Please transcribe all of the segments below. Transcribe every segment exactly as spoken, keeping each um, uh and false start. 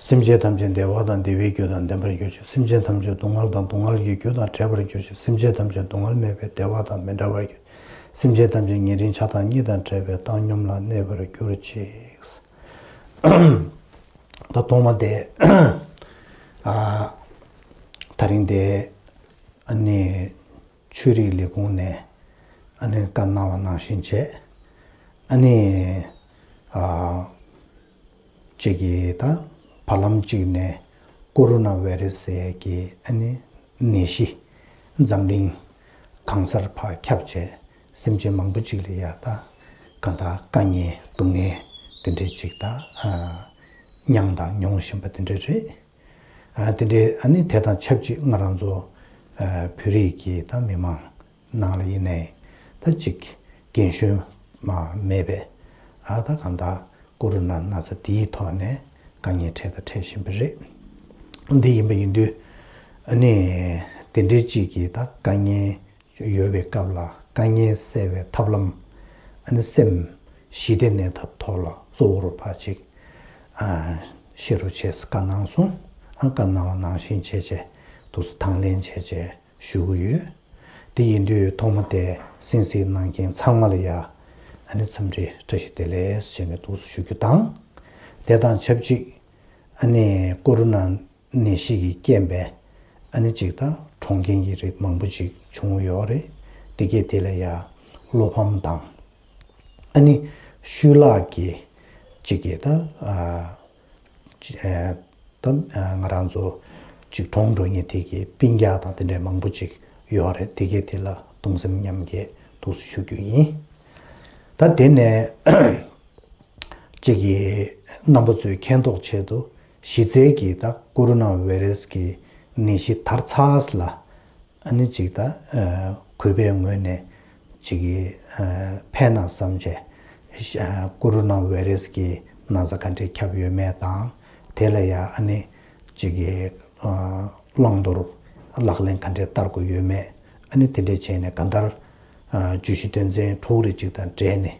སེམས་ཅན་ཐམས་ཅད་བདེ་བ་དང་བདེ་བའི་རྒྱུ་དང་ལྡན་པར་གྱུར་ཅིག། སེམས་ཅན་ཐམས་ཅད་སྡུག་བསྔལ་དང་སྡུག་བསྔལ་གྱི་རྒྱུ་དང་བྲལ་བར་གྱུར་ཅིག། སེམས་ཅན་ཐམས་ཅད་སྡུག་བསྔལ་མེད་པའི་བདེ་བ་དང་མི་འབྲལ་བར་གྱུར་ཅིག། སེམས་ཅན་ཐམས་ཅད་ཉེ་རིང་ཆགས་སྡང་གཉིས་དང་བྲལ་བའི་བཏང་སྙོམས་ལ་གནས་པར་གྱུར་ཅིག། ད་ཐོག་མ་དེ། ཨ། ད་རིང་དེ། ཨ་ནི། ཆོས་རིག་ལས་ཁུངས་ནས། ཨ་ནི་བཀའ་གནང་བ་ནང་བཞིན་བྱས། ཨ་ནི། ཨ། གཅིག་གིས་ད་བར་ལམ་གཅིག་ནས་ཀོ་རོ་ན་བྷའི་རེ་སི་ཟེར་ཡས་ཀྱི་ཨ་ནི་ནད་གཞི་འཛམ་གླིང་གང་སར་ཕར་ཁྱབ་བྱས། སེམས་ཅན་མང་པོ་ཅིག་ལ་ཡ་ད་གང་ལྟར་དཀའ་ངལ་སྡུག་བསྔལ་དེ་འདྲས་ཅིག་ད་ཨ་མྱངས་དང་མྱོང་བཞིན་པ་དེ་འདྲས་རེད། ཨ། དེ་འདྲའི་ཨ་ནི་དེ་དང་ཆབས་ཅིག་ང་རང་ཚོ་ཨ་བོད་རིགས་ཀྱི་ད་མི་མང་ནང་ལ་ཡིན་ནའི་ད་ཅིག་རྒན་གཞོན་མ་མེད་པའི་ཨ་ད་གང་ལྟར་ཀོ་རོ་ན་ན་ཚ་དེའི་ཐོག་ནས་དཀའ་ངལ་འཕྲད་དང་འཕྲད་བཞིན་པ་རེད། འདི་ཡིན་པ་ཡིན་དུས་ཨ་ནི་དེ་འདྲའི་ཅིག་གི་ད་དཀའ་ངལ་ཡོད་པའི་སྐབས་ལ་དཀའ་ངལ་སེལ་བའི་ཐབས་ལམ། ཨ་ནི་སེམས་ཞི་བདེ་གནས་ཐབས་ཐོག་ལ་གཙོ་བོར་ཕར་ཅིག་ཨ་བཤད་རོགས་བྱས་བཀའ་གནང་སོང་། ཨ་བཀའ་གནང་བ་ནང་བཞིན་བྱས་བྱས་འདུག་སེ་དང་ལེན་བྱས་བྱས་ཞུ་གི་ཡོད། དེ་ཡིན་དུས་ཐོག་མ་དེ་གསན་གཟིགས་གནང་མཁན་ཚང་མ་ལ་ཡ་ཨ་ནི་འཚམས་འདྲི་བཀྲ་ཤིས་བདེ་ལེགས་ཞེས་ནས་འདུག་སེ་ཞུ་རྒྱུ་དང་། དེ་དང་ཆབས་ཅིག་ཨ་ནི་ཀོ་རོ་ན་ནད་གཞི་གི་རྐྱེན་པས་ཨ་ནི་ཅིག་ད་གྲོངས་མཁན་གྱི་རིགས་མང་པོ་ཅིག་བྱུང་ཡོད་རེད། དེ་གས་དེ་ལ་ཡ་བློ་ཕམ་དང་ཨ་ནི་ཤུལ་ལག་གི་ཅིག་གི་ད་ཨ་ཅི་ཨ་ད་ཨ་ང་རང་ཚོ་ཅིག་གྲོངས་འགྲོ་མཁན་དེ་གི་སྤུན་ཀྱག་དང་དེ་འདྲའི་མང་པོ་ཅིག་ཡོད་རེད། དེ་གས་དེ་ལ་གདུང་སེམས་མཉམ་སྐྱེད་འདུག་སེ་ཞུ་རྒྱུ་ཡིན། ད་དེ་ནས་ཅིག་གི་རྣམ་པ་ཚོའི་མཁྱེན་རྟོགས་ཆེད་དུ་གཞི་རྩའི་གི་ད་ཀོ་རོ་ན་བྷའི་རེ་སི་གི་ནད་གཞི་དར་ཚར་ལ་ཨ་ནི་ཅིག་ད་ཨ་གུས་པའི་ངོས་ནས་ཅིག་གི་ཨ་ཕན་ན་བསམ་བྱས་ཨ་ཀོ་རོ་ན་བྷའི་རེ་སི་གི་ན་ཚ་ག་འདྲས་ཁྱབ་ཡོད་མེད་དང་། དེ་ལ་ཡ་ཨ་ནི་ཅིག་གི་ཨ་བླང་དོར་ལག་ལེན་ག་འདྲས་བསྟར་དགོས་ཡོད་མེད། ཨ་ནི་དེ་འདྲས་བྱས་ནས་གང་ལྟར་ཨ་བརྗོད་གཞི་དོན་ཚན་དྲུག་རེ་ཅིག་དང་འབྲེལ་ནས་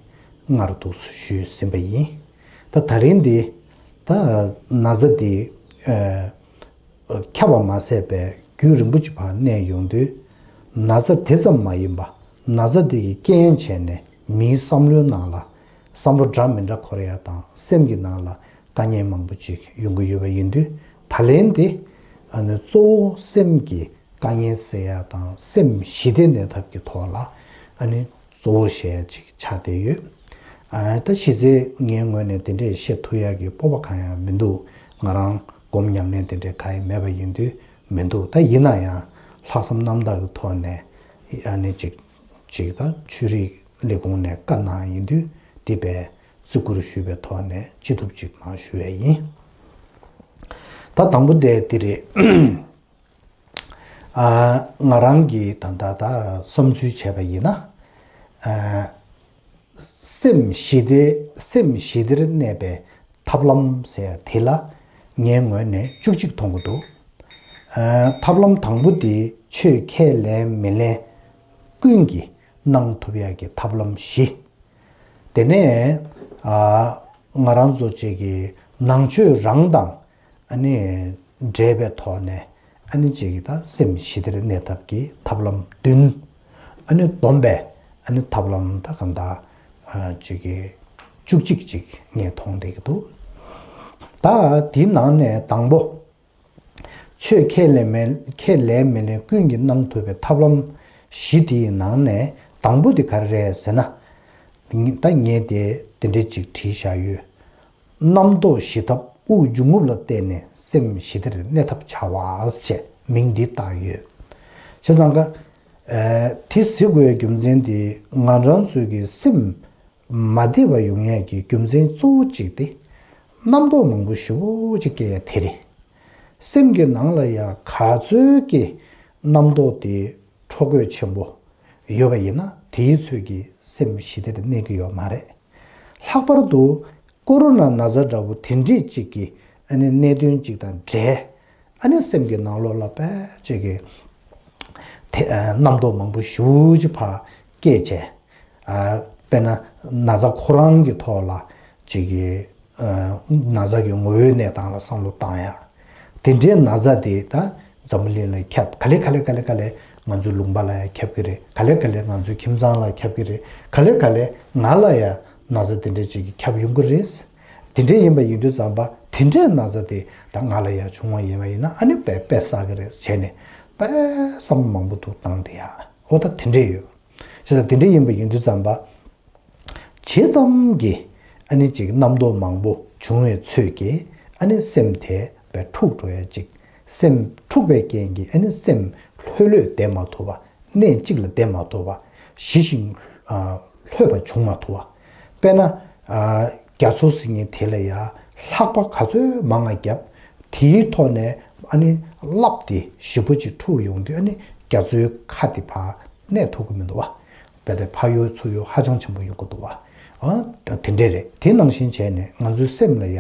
སྔར་འདུག་སེ་ཞུས་ཟིན་པ་ཡིན། ད་ད་རིང་འདི་ད་ན་ཚ་འདི་ཨ་ཁྱབ་པ་མ་ཟད་པའི་རྒྱུན་རིང་པོ་ཅིག་ཕར་གནས་ཡོང་དུས། ན་ཚ་དེ་ཙམ་མ་ཡིན་པ་ན་ཚ་དེ་གི་རྐྱེན་བྱས་ནས་མིའི་བསམ་བློའི་ནང་ལ་བསམ་བློ་འདྲ་མི་འདྲ་འཁོར་ཡ་དང་སེམས་ཀྱི་ནང་ལ་དཀའ་ངལ་མང་པོ་ཅིག་ཡོང་གི་ཡོད་པ་ཡིན་དུས། ད་ལན་དེ་ཨ་ནི་གཙོ་བོ་སེམས་ཀྱི་དཀའ་ངལ་སེལ་ཡ་དང་སེམས་ཞི་བདེ་གནས་ཐབས་ཀྱི་ཐོག་ལ་ཨ་ནི་གཙོ་བོ་བཤད་ཡ་ཅིག་ཆགས་བསྡད་ཡོད། ཨ་ད་གཞི་རྩའི་ངའི་ངོས་ནས་དེ་འདྲས་བཤད་ཐུབ་ཡ་གི་སྤོབས་པ་གང་ཡང་མི་འདུག། ང་རང་སྒོམ་ཉམས་ལེན་དེ་འདྲས་གང་ཡང་མེད་པ་ཡིན་དུས་མི་འདུག། ད་ཡིན་ན་ཡང་ལྷག་བསམ་རྣམ་དག་གི་ཐོག་ནས་ཨ་ནི་ཅིག་ཅིག་ད་ཆོས་རིག་ལས་ཁུངས་ནས་བཀའ་གནང་ཡིན་དུས་འདི་བས་བརྩི་བཀུར་ཞུས་པའི་ཐོག་ནས་ཅི་ཐུབ་ཅིག་མར་ཞུ་ཡ་ཡིན། ད་དང་པོ་དེ་འདི་རེད། ཨ་ང་རང་གིས་ད་ལྟ་ད་བསམ་ཚུལ་བྱས་པ་ཡིན་ན། ཨ་སེམས་ཞི་བདེ་སེམས་ཞི་བདེར་གནས་པའི་ཐབས་ལམ་ཟེར་ཡ་དེ་ལ་ངའི་ངོས་ནས་བཅུ་གཅིག་མཐོང་གི་འདུག། ཨ་ཐབས་ལམ་དང་པོ་དེ་ཆོས་ཁས་ལེན་མི་ལེན་ཀུན་གྱིས་གནང་ཐུབ་ཡ་གི་ཐབས་ལམ་བཞི། དེ་ནས་ཨ་ང་རང་ཚོ་ཅིག་གི་ནང་ཆོས་རང་དང་ཨ་ནི་འབྲེལ་བའི་ཐོག་ནས་ཨ་ནི་ཅིག་གི་ད་སེམས་ཞི་བདེར་གནས་ཐབས་ཀྱི་ཐབས་ལམ་བདུན། ཨ་ནི་བསྡོམས་པས་ཨ་ནི་ཐབས་ལམ་ད་གང་ལྟར་ཨ་ཅིག་གི་བཅུ་གཅིག་ཅིག་ངས་མཐོང་བསྡད་ཀྱི་འདུག། ད་དེའི་ནང་ནས་དང་པོ། ཆོས་ཁས་ལེན་མེད་ཁས་ལེན་མི་ལེན་ཀུན་གྱིས་གནང་ཐུབ་པའི་ཐབས་ལམ་བཞི་དེའི་ནང་ནས་དང་པོ་དེ་ག་རེ་རེད་ཟེར་ན། ད་ངས་དེ་དེ་འདྲས་ཅིག་བྲིས་བཞག་ཡོད། རྣམ་རྟོག་ཞི་ཐབས་དབུགས་འབྱུང་རྔུབ་ལ་བརྟེན་ནས་སེམས་ཞི་བདེར་གནས་ཐབས་བྱ་བ་ཞེས་མིང་འདི་བཏགས་ཡོད། བྱས་ཙང་ཀ་ཨ་དེ་ཟེར་དགོས་རྒྱུ་མཚན་དེ་ང་རང་ཚོའི་གི་སེམས་མ་བདེ་བ་ཡོང་ཡས་ཀྱི་རྒྱུ་མཚན་གཙོ་བོ་གཅིག་དེ་རྣམ་རྟོག་མང་པོ་ཞེ་པོ་ཅིག་སྐྱེ་ཡ་དེ་རེད། སེམས་ཀྱི་ནང་ལ་ཡ་ག་ཚོད་ཀྱི་རྣམ་རྟོག་དེ་འཕྲོ་རྒོད་ཆེན་པོ་ཡོད་པ་ཡིན་ན་དེའི་ཚོད་ཀྱི་སེམས་ཞི་བདེར་གནས་ཀྱི་ཡོད་མ་རེད། ལྷག་པར་དུ་ཀོ་རོ་ན་ན་ཚ་འདྲ་བོ་དེ་འདྲས་ཅིག་གི་ཨ་ནི་གནད་དོན་ཅིག་དང་འབྲེལ། ཨ་ནི་སེམས་ཀྱི་ནང་ལོགས་ལ་དཔེ་ཅིག་གི་དེ་ཨ་རྣམ་རྟོག་མང་པོ་ཞེ་པོ་ཅིག་ཕར་སྐྱེས་བྱས། ཨ་དཔེར་ན་ན་ཚ་ཁོ་རང་གི་ཐོག་ལ་ཅིག་གི་ ན་ཚ་གི་ངོ་བོའི་གནས་སྟངས་ལ་བསམ་བློ་བཏང་ཡ། དེ་འདྲའི་ན་ཚ་དེ་ད་འཛམ་བུ་གླིང་ལ་ཁྱབ། ག་ལེ་ག་ལེ་ག་ལེ་ག་ལེ་ང་ཚོའི་ལུང་པ་ལ་ཡང་ཁྱབ་ཀྱི་རེད། ག་ལེ་ག་ལེ་ང་ཚོའི་ཁྱིམ་ཚང་ལ་ཁྱབ་ཀྱི་རེད། ག་ལེ་ག་ལེ་ང་ལ་ཡང་ན་ཚ་དེ་འདྲ་ཅིག་གི་ཁྱབ་ཡོང་གི་རེད། དེ་འདྲ་ཡིན་པ་ཡིན་དུས་ཙམ་པ་དེ་འདྲའི་ན་ཚ་དེ་ད་ང་ལ་ཡང་བྱུང་བ་ཡིན་པ་ཡིན་ན་ཨ་ནི་དཔེ་དཔེ་བསགས་ཀྱི་རེད་བྱས་ནས་དཔེ་བསམ་བློ་མང་པོ་འདུག་བཏང་དེ་ཡ། འོ་ད་དེ་འདྲས་ཡོད། བྱས་ཙང་དེ་འདྲ་ཡིན་པ་ཡིན་དུས་ཙམ་པ། ཇི་ཙམ་གྱི་ཨ་ནི་ཅིག་རྣམ་རྟོག་མང་པོ་བྱུང་བའི་ཚོད་ཀྱིས་ཨ་ནི་སེམས་དེ་བས་འཁྲུགས་འགྲོ་ཡ་ཅིག་སེམས་འཁྲུགས་པའི་རྐྱེན་གྱིས་ཨ་ནི་སེམས་ལྷོད་ལྷོད་བསྡད་མ་ཐུབ་པ། གནས་གཅིག་ལ་བསྡད་མ་ཐུབ་པ། ཞི་ཞིང་ལྷོད་པ་བྱུང་མ་ཐུབ་པ། དཔེར་ན། རྒྱ་མཚོ་ཟེར་མཁན་དེ་ལ་ཡ་ལྷགས་པ་ག་ཚོད་མང་ང་བརྒྱབ། དེའི་ཐོག་ནས་ཨ་ནི་རླབས་དེ་ཞེ་པོ་ཅིག་འཁྲུགས་ཡོང་དུས་ཨ་ནི་རྒྱ་མཚོའི་ཁ་དེ་ཕར་གནས་ཐུབ་ཀྱི་མི་འདུག་བ། རྦད་དེ་ཕར་གཡོ་ཚུར་གཡོ་ཧ་ཅང་ཆེན་པོ་ཡོང་གི་འདུག་བ། ཨ་དེ་འདྲས་རེད། དེ་ནང་བཞིན་བྱས་ནས་ང་ཚོའི་སེམས་ལ་ཡ་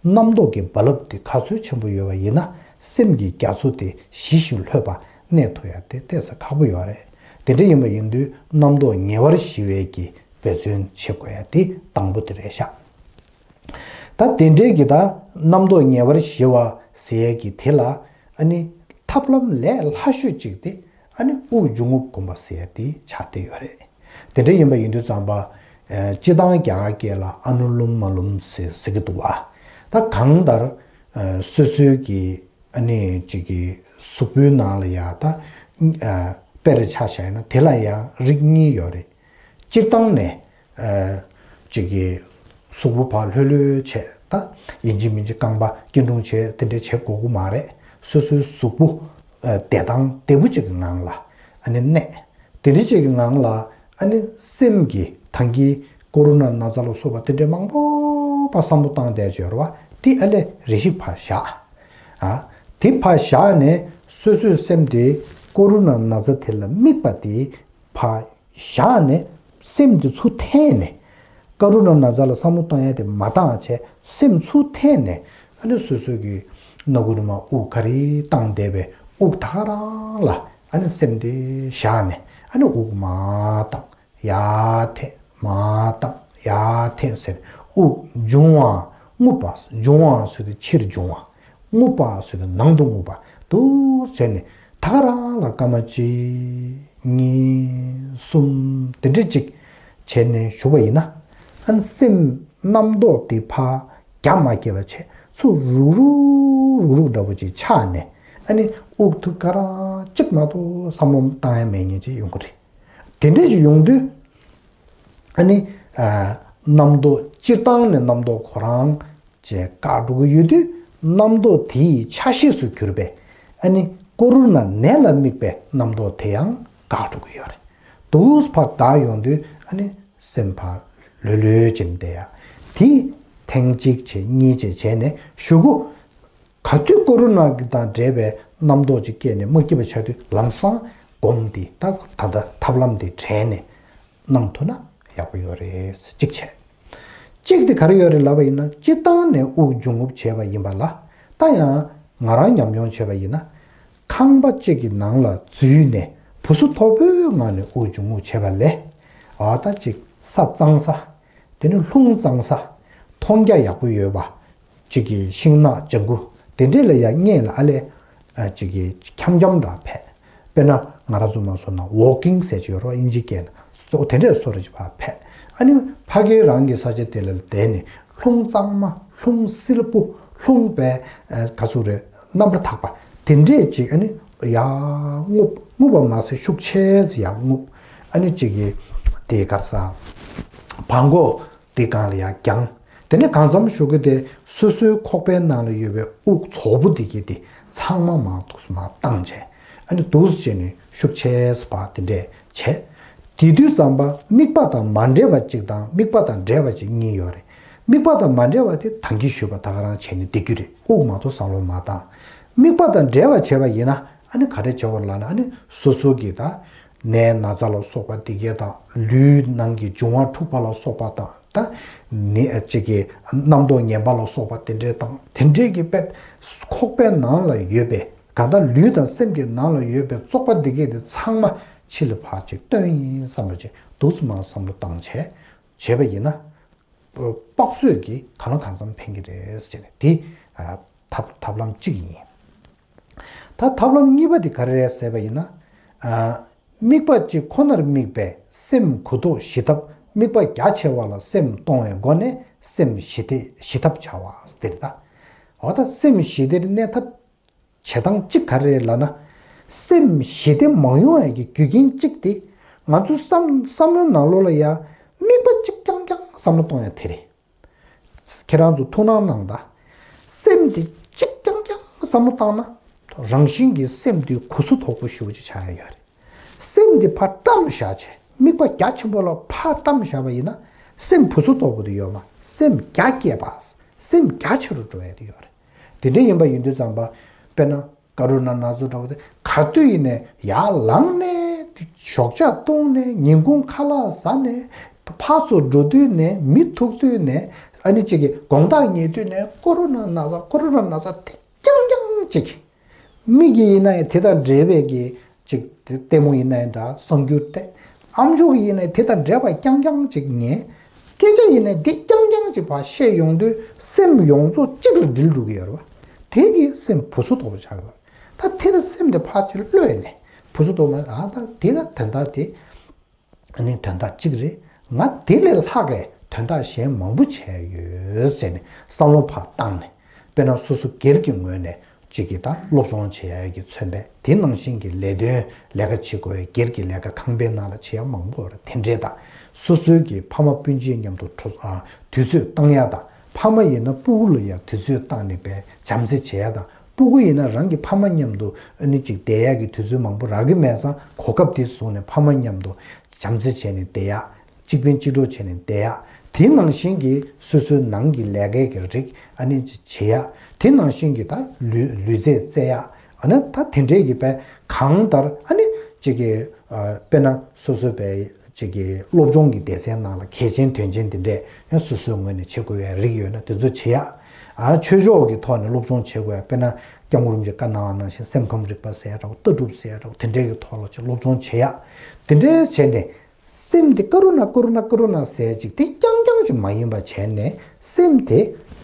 རྣམ་རྟོག་གི་རྦ་རླབས་དེ་ག་ཚོད་ཆེན་པོ་ཡོད་པ་ཡིན་ན་སེམས་ཀྱི་རྒྱ་མཚོ་དེ་ཞི་ཞིང་ལྷོད་པ་གནས་ཐུབ་ཡ་དེ་ཏོག་ཙམ་ཁག་པོ་ཡོད་རེད། དེ་འདྲ་ཡིན་པ་ཡིན་དུས་རྣམ་རྟོག་ཉེ་བར་ཞི་བའི་གི་འབད་བརྩོན་བྱེད་དགོས་ཡ་དེ་དང་པོ་དེ་རེད་ཤག་ད་དེ་འདྲའི་གི་ད་རྣམ་རྟོག་ཉེ་བར་ཞི་བ་ཟེར་ཡ་གི་དེ་ལ་ཨ་ནི་ཐབས་ལམ་ལས་སླ་ཤོས་གཅིག་དེ་ཨ་ནི་དབུགས་འབྱུང་རྔུབ་སྒོམ་པ་ཟེར་ཡ་དེ་ཆགས་བསྡད་ཡོད་རེད། དེ་འདྲ་ཡིན་པ་ཡིན་དུས་ཙམ་པ། ཨ་སྤྱིར་བཏང་རྒྱ་གར་སྐད་ལ་ཨ་ནུ་ལུམ་མ་ལུམ་ཟེར་ཟེར་གི་འདུག་བ། ད་གང་ལྟར་ཨ་སོ་སོའི་གི་ཨ་ནི་གཅིག་གི་གཟུགས་པོའི་ནང་ལ་ཡ་ད་ཨ་དཔེར་ཆ་བཞག་ན་དེ་ལ་ཡ་རིགས་གཉིས་ཡོད་རེད། སྤྱིར་བཏང་ནས་ཨ་གཅིག་གི་གཟུགས་པོ་ཕར་ལྷོད་ལྷོད་བྱས་ད་ཡིན་གཅིག་མིན་གཅིག་རྐང་པ་སྐྱིལ་ཀྲུང་བྱས་དེ་འདྲས་བྱེད་དགོས་ཀྱི་མ་རེད། སོ་སོའི་གཟུགས་པོ་ཨ་བདེ་ཐང་བདེ་པོ་གཅིག་གི་ངང་ལ་ཨ་ནི་གནས། དེ་འདྲ་ཅིག་གི་ངང་ལ་ཨ་ནི་སེམས་ཀྱི་ད་གིན་ཀོ་རོ་ན་ན་ཚ་ལ་སོགས་པ་དེ་འདྲའི་མང་པོ་ཕར་བསམ་བློ་བཏང་བསྡད་ཡོད་རེད་བ། དེ་ཨ་ལས་རེ་ཞིག་ཕར་བཞག་ཨ་དེ་ཕར་བཞག་ནས་སོ་སོའི་སེམས་དེ་ཀོ་རོ་ན་ན་ཚ་དེ་ལ་དམིགས་པ་དེ་ཕར་བཞག་ནས་སེམས་དེ་ཚུར་འཐེན་ནས་ཀོ་རོ་ན་ན་ཚ་ལ་བསམ་བློ་བཏང་ཡ་དེ་མ་བཏང་བྱས་སེམས་ཚུར་འཐེན་ནས་ཨ་ནི་སོ་སོའི་གི་སྣ་ཁུག་ནས་མར་དབུགས་ག་རེ་བཏང་བསྡད་པའི་དབུགས་ད་ག་རང་ལ། ཨ་ནི་སེམས་དེ་བཞག་ནས་ཨ་ནི་དབུགས་མར་བཏང་ཡར་འཐེན་མར་བཏང་ཡར་འཐེན་ཟེར་དབུགས་འབྱུང་བ་རྔུབ་པ་འབྱུང་བ་ཟེར་དུས་ཕྱིར་འབྱུང་བ་རྔུབ་པ་ཟེར་དུས་ནང་དུ་རྔུབ་པ་འདུག་བྱས་ནས་ད་ག་རང་ལ་སྐར་མ་གཅིག་གཉིས་གསུམ་དེ་འདྲ་ཅིག་བྱས་ནས་བཞུགས་པ་ཡིན་ན་ཨ་ནི་སེམས་རྣམ་རྟོག་དེ་ཕར་རྒྱ་མ་བསྐྱེད་པ་བྱས་ཚུར་རུག་རུག་རུག་རུག་འདྲ་པོ་ཅིག་ཆགས་ནས་ཨ་ནི་དབུགས་ཐུག་ག་རང་གཅིག་མ་གཏོགས་བསམ་བློ་བཏང་ཡ་མེད་མཁན་ཅིག་ཡོང་གི་རེད། དེ་འདྲ་ཞིག་ཡོང་དུས་ཨ་ནི་ཨ་རྣམ་རྟོག་སྤྱིར་བཏང་ནས་རྣམ་རྟོག་ཁོ་རང་ཅེས་བཀག་འགྲོ་གི་ཡོད་དུས་རྣམ་རྟོག་དེའི་ཆ་ཤས་སུ་གྱུར་པའི་ཨ་ནི་ཀོ་རོ་ན་ནད་ལ་དམིགས་པའི་རྣམ་རྟོག་དེ་ཡང་བཀག་འགྲོ་གི་ཡོད་རེད། དུས་ཕར་བདག་ཡོང་དུས་ཨ་ནི་སེམས་ཕར་ལྷོད་ལྷོད་ཅིག་བསྡད་ཡ། དེ་ཐེངས་གཅིག་བྱས་གཉིས་བྱས་བྱས་ནས་གཞུག་གུ། ག་དུས་ཀོ་རོ་ན་གི་དང་འབྲེལ་བའི་རྣམ་རྟོག་ཅིག་སྐྱེས་ནས་མ་སྐྱིད་པ་ཆགས་དུས་ལམ་སང་སྒོམ་འདི་ད་ད་ལྟ་ཐབས་ལམ་འདི་དྲན་ནས་གནང་ཐུབ་ན་ཡག་པོ་ཡོད་རེད་གཅིག་བྱས། གཅིག་དེ་ག་རེ་ཡོད་རེད་ལབ་པ་ཡིན་ན་སྤྱིར་བཏང་ནས་དབུགས་འབྱུང་རྔུབ་བྱས་པ་ཡིན་པ་ལ་ད་ཡང་ང་རང་ཉམས་མྱོང་བྱས་པ་ཡིན་ན་ཁང་པ་གཅིག་གི་ནང་ལ་འཛུལ་ནས་བུ་སུ་མཐོ་པོའི་ངང་ནས་དབུགས་འབྱུང་རྔུབ་བྱས་པ་ལས་ཨ་ད་གཅིག་ས་གཙང་ས། དེ་ནི་རླུང་གཙང་ས། མཐོང་རྒྱ་ཡག་པོ་ཡོད་པ། གཅིག་གི་ཤིང་ནགས་ལྗང་གུ་དེ་འདྲས་ལ་ཡང་སྔོན་ལ་ཨ་ལས། ཨ་གཅིག་གི་འཁྱམ་འཁྱམ་འདྲ་ཕེབས། དཔེར་ན་ང་རང་ཚོ་མ་སོང་ན་ཝོག་ཀིང་ཟེར་གྱི་ཡོད་རེད་བ་དབྱིན་ཇིའི་སྐད་ནང་། སོ་དེ་འདྲས་སོ་རེ་ཅིག་ཕར་ཕེབས། ཨ་ནི་ཕ་གིའི་རང་གི་ས་ཆ་དེ་ལ་བསྡད་ནས་རླུང་གཙང་མ་རླུང་བསིལ་པོ་རླུང་པའི་ཨ་ག་ཚོད་རེད། རྣམ་པར་དག་པ་དེ་འདྲས་ཅིག་ཨ་ནི་ཡར་རྔུབ་རྔུབ་པ་མ་ཟད་ཤུགས་ཆེ་ཙམ་ཡར་རྔུབ། ཨ་ནི་གཅིག་གི་དེ་གར་ས་བྲང་ཁོག་དེ་སྒང་ལ་ཡར་བརྒྱངས། དེ་ནས་གང་འཚམ་ཞུ་གི་དེ་སོ་སོའི་ཁོག་པའི་ནང་ལ་ཡོད་པའི་དབུགས་ཚོགས་པོ་དེ་གི་དེ་ཚང་མ་མར་འདུག་སེ་མར་བཏང་བྱས། ཨ་ནི་འདུག་སེ་བྱས་ནས་ཤུགས་ཆེ་ཙམ་ཕར་དེ་འདྲས་བྱས། དེ་དུས་ཙམ་པ་དམིགས་པ་དང་མ་འབྲེལ་བ་གཅིག་དང་དམིགས་པ་དང་འབྲེལ་བ་གཅིག་གཉིས་ཡོད་རེད། དམིགས་པ་དང་མ་འབྲེལ་བ་དེ་ད་གིན་ཞུས་པ་ད་ག་རང་བྱས་ནས་བསྡད་རྒྱུ་རེད། དབུགས་མ་གཏོགས་བསམ་བློ་མ་བཏང་། དམིགས་པ་དང་འབྲེལ་བ་བྱས་པ་ཡིན་ན་ཨ་ནི་ག་རེ་བྱེད་དགོས་ལབ་ན་ཨ་ནི་སོ་སོ་གི་ད་ནད་ན་ཚ་ལ་སོགས་པ་དེ་གས་དང་ལུས་ནང་གི་འབྱུང་བ་འཁྲུགས་པ་ལ་སོགས་པ་དང་ད་ནད་ཅིག་གི་རྣམ་རྟོག་ངན་པ་ལ་སོགས་པ་དེ་འདྲས་དང་དེ་འདྲས་ཀྱི་དཔེ་ཁོག་པའི་ནང་ལ་ཡོད་པའི་གང་ལྟར་ལུས་དང་སེམས་ཀྱི་ནང་ལ་ཡོད་པའི་བཙོག་པ་འདི་གས་དེ་ཚང་མ་ཕྱི་ལ་ཕར་ཅིག་བཏོན་ཡིན་བསམ་པ་ཅིག་འདུག་སེ་མར་བསམ་བློ་བཏང་བྱས་བྱས་པ་ཡིན་ན། དཔག་ཚོད་ཀྱིས་གང་ལ་གང་འཚམ་ཕན་གྱི་རེད་ཟེར་ནས་དེ་ཐབས་ཐབས་ལམ་གཅིག་ཡིན། ད་ཐབས་ལམ་གཉིས་པ་དེ་ག་རེ་རེད་ཟེར་བ་ཡིན་ན། དམིགས་པ་གཅིག་ཁོ་ནར་དམིགས་པའི་སེམས་གུ་དོག་ཞི་ཐབས། དམིགས་པ་རྒྱ་ཆེ་བ་ལ་སེམས་གཏོང་བའི་སྒོ་ནས་སེམས་ཞི་སྟེ་ཞི་ཐབས་བྱ་བ་དེ་རེད་ད། འོ་ད་སེམས་ཞི་སྟེ་གནས་ཐབས་བྱེད་སྟངས་གཅིག་ག་རེ་རེད་ལབ་ན། སེམས་ཞི་སྟེ་མ་ཡོང་ཡ་གི་རྒྱུ་རྐྱེན་གཅིག་དེ། ང་ཚོའི་བསམ་བསམ་བློའི་ནང་ལོགས་ལ་ཡ་དམིགས་པ་གཅིག་རྐྱང་རྐྱང་བསམ་བློ་གཏོང་ཡ་དེ་རེད། ཁྱེད་རང་ཚོ་ཐུགས་སྣང་གནང་དང་། སེམས་དེ་གཅིག་རྐྱང་རྐྱང་བསམ་བློ་བཏང་ན། རང་བཞིན་གྱིས་སེམས་དེ་གུ་སུ་དོག་པོ་ཞེ་པོ་ཅིག་ཆགས་ཡ་ཡོད་རེད། སེམས་དེ་ཕར་བཀྲམ་བཞག་བྱས། དམིགས་པ་རྒྱ་ཆེན་པོ་ལ་ཕར་བཀྲམ་བཞག་པ་ཡིན་ན། སེམས་གུ་སུ་དོག་པོ་དེ་ཡོད་མ། སེམས་རྒྱ་སྐྱེད་པ། སེམས་རྒྱ་ཆེ་རུ་འགྲོ་ཡ་དེ་ཡོད་རེད། དེ་འདྲ་ཡིན་པ་ཡིན་དུས་ཙམ་པ། དཔེར་ན། ཀ་རུ་ན་ན་ཚོ་འདྲ་བོ་དེ་ག་དུས་ཡིན་ནའི་ཡར་ལངས་ནས་ཞོགས་ཇ་བཏུང་ནས་ཉིན་གུང་ཁ་ལག་ཟ་ནས་ཕར་ཚུར་འགྲོ་དུས་ནས་མི་ཐུག་དུས་ནས་ཨ་ནི་གཅིག་གི་དགོང་དག་ཉལ་དུས་ནས་ཀོ་རོ་ན་ན་ཚ་ཀོ་རོ་ན་ན་ཚ་དེ་རྐྱང་རྐྱང་གཅིག་མིག་གིས་ཡིན་ནའི་དེ་དང་འབྲེལ་བའི་གི་གཅིག་དེ་ལྟད་མོ་ཡིན་ནའི་འདྲ་གསར་འགྱུར་དེ། ཨམ་ཅོག་གིས་ཡིན་ནའི་དེ་དང་འབྲེལ་བ་རྐྱང་རྐྱང་གཅིག་ཉན། སྐད་ཆ་ཡིན་ནའི་འདི་རྐྱང་རྐྱང་གཅིག་ཕར་བཤད་ཡོང་དུས་སེམས་ཡོངས་རྫོགས་གཅིག་ལ་འདྲིལ་འགྲོ་གི་ཡོད་རེད་བ། དེ་གིས་སེམས་གུ་སུ་དོག་པོ་ཆགས་ཡོད་རེད། ད་དེ་ལ་སེམས་དེ་ཕར་ཅིག་གློད་ནས་གུ་སུ་དོག་པོ་ཨ་ད་དེ་ལ་དོན་དག་དེ་ཨ་ནི་དོན་དག་གཅིག་རེད། ང་དེ་ལས་ལྷག་གི་དོན་དག་གཞན་མང་པོ་བྱས་ཡོད་ཟེར་ནས་བསམ་བློ་ཕར་བཏང་ནས། དཔེར་ན་སོ་སོ་སྒེར་གྱི་ངོས་ནས་གཅིག་གིས་ད་སློབ་སྦྱོང་བྱེད་ཡ་གི་མཚོན་པས། དེ་ནང་བཞིན་གྱི་ལས་དོན་ལས་ཀ་བྱེད་དགོས་པའི་སྒེར་གྱི་ལས་ཀ་ཁང་པའི་ནང་ལ་བྱེད་ཡ་མང་པོ་ཡོད་རེད། དེ་འདྲས་དང་། སོ་སོའི་གི་ཕ་མ་སྤུན་མཆེད་མཉམ་དུ་འཕྲོ་ཨ་དུས་ཚོད་བཏང་ཡ་དང་། ཕ་མ་ཡིན་ན་སྤུ་གུ་ལ་ཡ་དུས་ཚོད་བཏང་ནས་པའི་བྱམས་བརྩེ་བྱེད་ཡ་དང་། སྤུ་གུ་ཡིན་ན་རང་གི་ཕ་མ་མཉམ་དུ་ཨ་ནི་གཅིག་བསྡད་ཡ་གི་དུས་ཚོད་མང་པོ་རག་གི་མེད་ཙང་། གོ་སྐབས་དེ་བཟུང་ནས་ཕ་མ་མཉམ་དུ་བྱམས་བརྩེ་བྱས་ནས་བསྡད་ཡ། གཅིག་ཕན་གཅིག་གྲོགས་བྱས་ནས་བསྡད་ཡ། དེ་ནང་བཞིན་གྱི་སོ་སོའི་ནང་གི་ལས་ཀའི་གི་རིགས་ཨ་ནི་བྱེད་ཡ། དེ་ནང་བཞིན་གྱི་ད་ལུས་ལུས་རྩལ་རྩེ་ཡ། ཨ་ནི་ད་དེ་འདྲའི་གི་པའི་གང་ལྟར་ཨ་ནི་གཅིག་གི་ཨ་དཔེར་ན་སོ་སོའི་པའི་གཅིག་གི་སློབ་སྦྱོང་གི་སྡེ་ཚན་ནང་ལ་གལ་ཆེན་དོན་ཆེན་དེ་འདྲས་ཡང་སོ་སོའི་ངོས་ནས་བྱེད་དགོས་པའི་རིགས་ཡོད་ན་དེ་ཚོ་བྱེད་ཡ། ཨ་ཆོས་ཕྱོགས་ཀྱི་ཐོག་ནས་སློབ་སྦྱོང་བྱེད་དགོས་ཡ། དཔེར་ན་སྐྱབས་མགོན་རིན་པོ་ཆེས་བཀའ་གནང་བ་ནང་བཞིན་སེམས་ཁམས་རིག་པ་ཟེར་ཡ་འདྲ་བོ། ལྟ་གྲུབ་ཟེར་ཡ་འདྲ་བོ། དེ་འདྲའི་གི་ཐོག་ལ་ཅིག་སློབ་སྦྱོང་བྱེད་ཡ། དེ་འདྲའི་བྱས་ནས། སེམས་དེ་ཀ་རུ་ན་ཀ་རུ་ན་ཀ་རུ་ན་ཟེར་ཅིག་དེ་རྐྱང་རྐྱང་ཅིག་མ་ཡིན་པ་བྱས་ནས། སེམས་དེ་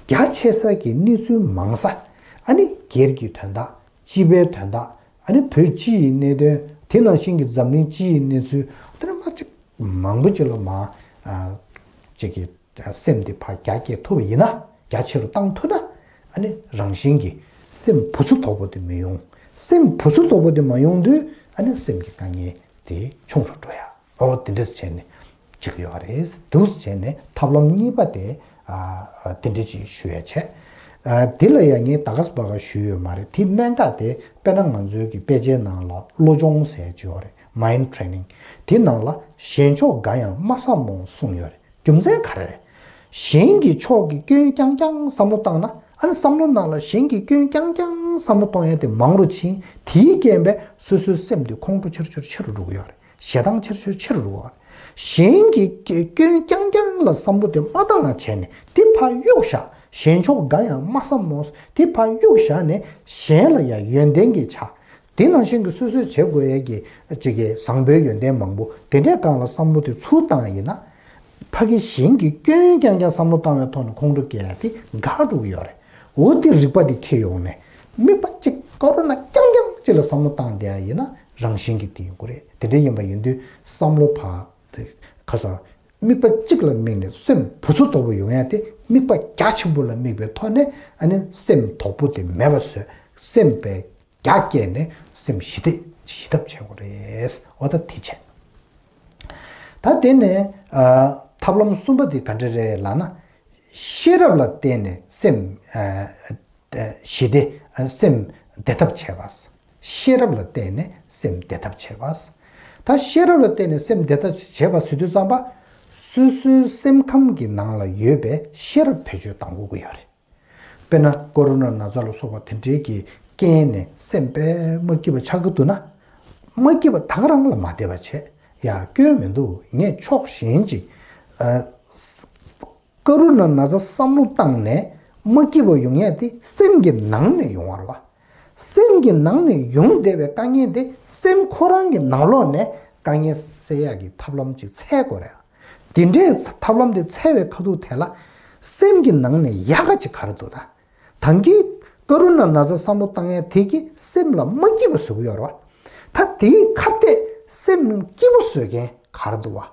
རྒྱ་ཆེ་ས་གི་གནས་ཚུལ་མང་ས། ཨ་ནི་སྒེར་གྱི་དོན་དག་སྤྱི་པའི་དོན་དག་ཨ་ནི་བོད་སྤྱི་ཡི་གནད་དོན། དེ་ནང་བཞིན་གྱི་འཛམ་གླིང་སྤྱི་ཡི་གནས་ཚུལ། དེ་ནས་མ་ཅིག་མང་པོ་ཅིག་ལ་མ་ཨ་ཅིག་གི་སེམས་དེ་ཕར་རྒྱ་སྐྱེད་ཐུབ་པ་ཡིན་ན། རྒྱ་ཆེ་རུ་བཏང་ཐུབ་ན། ཨ་ནི་རང་བཞིན་གྱིས་སེམས་བུ་སུ་དོག་པོ་དེ་མི་ཡོང་། སེམས་བུ་སུ་དོག་པོ་དེ་མ་ཡོང་དུས་ཨ་ནི་སེམས་ཀྱི་དཀའ་ངལ་དེ་ཆུང་རུ་འགྲོ་ཡ། ཨོ་དེ་འདྲས་བྱས་ནས་ཅིག་ཡོད་རེད། འདུག་བྱས་ནས་ཐབས་ལམ་གཉིས་པ་དེ་ཨ་དེ་འདྲས་ཅིག་ཞུ་ཡ་བྱས། ཨ་དེ་ལ་ཡང་ངས་ད་ག་སེ་ཕ་ག་ཞུས་ཡོད་མ་རེད། དེ་གནད་འགག་དེ་དཔེར་ན་ང་ཚོའི་གི་དཔེ་ཆའི་ནང་ལ་བློ་སྦྱོང་ཟེར་ཅིག་ཡོད་རེད། Mind training། དེ་ནང་ལ་གཞན་ཕྱོགས་དགའ་ཡང་དམའ་ས་མོ་གསུངས་ཡོད་རེད། རྒྱུ་མཚན་ག་རེ་རེད། གཞན་གྱི་ཕྱོགས་ཀྱི་སྐྱོན་རྐྱང་རྐྱང་བསམ་བློ་བཏང་ན། ཨ་ནི་བསམ་བློ་ནང་ལ་གཞན་གྱི་སྐྱོན་རྐྱང་རྐྱང་བསམ་བློ་གཏོང་ཡ་དེ་མང་རུ་ཕྱིན། དེའི་རྐྱེན་པས་སོ་སོའི་སེམས་དེ་ཁོང་ཁྲོ་ཆེར་ཆེར་ཆེ་རུ་འགྲོ་གི་ཡོད་རེད། ཞེ་སྡང་ཆེར་ཆེར་ཆེ་རུ་འགྲོ་གི་ཡོད་རེད། གཞན་གྱི་སྐྱོན་རྐྱང་རྐྱང་ལ་བསམ་བློ་དེ་མ་བཏང་བ་བྱས་ནས་དེ་ཕར་གཡུག་བཞག་གཞན་ཕྱོགས་དགའ་ཡང་དམའ་ས་མོ། དེ་ཕར་གཡུག་བཞག་ནས་གཞན་ལ་ཡང་ཡོན་ཏན་གྱི་ཆ། དེ་ནང་བཞིན་གྱི་སོ་སོས་བྱེད་དགོས་ཡས་ཀྱི་ཅིག་གི་བཟང་པོའི་ཡོན་ཏན་མང་པོ་དེ་འདྲའི་སྒང་ལ་བསམ་བློ་དེ་ཚུར་བཏང་ཡིན་ན། ཕ་གི་གཞན་གྱི་སྐྱོན་རྐྱང་རྐྱང་བསམ་བློ་བཏང་བའི་ཐོག་ནས་ཁོང་ཁྲོ་སྐྱེ་ཡ་དེ་འགག་འགྲོ་གི་ཡོད་རེད། འོ་དེ་རིག་པ་དེ་འཁྱེར་ཡོང་ནས་དམིགས་པ་གཅིག་ཀ་རུ་ན་རྐྱང་རྐྱང་གཅིག་ལ་བསམ་བློ་བཏང་བསྡད་ཡ་ཡིན་ན་རང་བཞིན་གྱིས་དེ་ཡོང་གི་རེད། དེ་འདྲ་ཡིན་པ་ཡིན་དུས་བསམ་བློ་ཕར་དེ་ཁ་སང་དམིགས་པ་གཅིག་ལ་དམིགས་ནས་སེམས་བུ་སུ་དོག་པོ་ཡོང་ཡ་དེ་དམིགས་པ་རྒྱ་ཆེན་པོ་ལ་དམིགས་པའི་ཐོག་ནས་ཨ་ནི་སེམས་དོག་པོ་དེ་མེད་པ་བཟོས། སེམས་པའི་རྒྱ་བསྐྱེད་ནས་སེམས་ཞི་བདེ་ཞི་ཐབས་བྱེད་དགོས་རེད། འོ་ད་དེ་བྱས། ད་དེ་ནས་ཨ་ཐབས་ལམ་གསུམ་པ་དེ་ག་འདྲ་རེད་ལབ་ན། ཤེས་རབ་ལ་བརྟེན་ནས་སེམས་ཨ་ཨ་ཞི་བདེ་ཨ་སེམས་བདེ་ཐབས་བྱེད་པ། ཤེས་རབ་ལ་བརྟེན་ནས་སེམས་བདེ་ཐབས་བྱེད་པ། ད་ཤེས་རབ་ལ་བརྟེན་ནས་སེམས་བདེ་ཐབས་བྱེད་པ་ཟེར་དུས་ཙམ་པ། སོ་སོའི་སེམས་ཁམས་ཀྱི་ནང་ལ་ཡོད་པའི་ཤེས་རབ་བེད་སྤྱོད་གཏང་དགོས་ཀྱི་ཡོད་རེད། དཔེར་ན་ཀོ་རོ་ན་ན་ཚ་ལ་སོགས་པ་དེ་འདྲའི་གི་རྐྱེན་ནས་སེམས་དཔེ་མ་སྐྱིད་པ་ཆགས་ཀྱི་འདུག་ན། མ་སྐྱིད་པ་ད་ག་རང་ལ་མ་བསྡད་པ་བྱས། ཡ་སྐྱོན་མི་འདུག་ངས་ཕྱོགས་གཞན་ཅིག་ཨ་ཀ་རུ་ན་ན་ཚ་བསམ་བློ་བཏང་ནས་མ་སྐྱིད་པ་ཡོང་ཡ་དེ་སེམས་ཀྱི་ནང་ནས་ཡོང་བ་རེད་བ། སེམས་ཀྱི་ནང་ནས་ཡོང་བསྡད་པའི་དཀའ་ངལ་དེ་སེམས་ཁོ་རང་གི་ནང་ལོགས་ནས་དཀའ་ངལ་སེལ་ཡ་གི་ཐབས་ལམ་ཅིག་འཚོལ་དགོས་རེད། དེ་འདྲའི་ཐབས་ལམ་དེ་འཚོལ་བའི་ཁ་ཐུག་དེ་ལ། སེམས་ཀྱི་ནང་ནས་ཡག་ག་ཅིག་ག་རེ་འདུག་ད། ད་གིན་ཀ་རུ་ན་ན་ཚ་བསམ་བློ་བཏང་ཡ་དེ་གིས་སེམས་ལ་མ་སྐྱིད་པ་བཟོ་གི་ཡོད་རེད་བ། ད་དེའི་ཁ་གཏད་སེམས་སྐྱིད་པོ་བཟོ་མཁན་ག་རེ་འདུག་བ།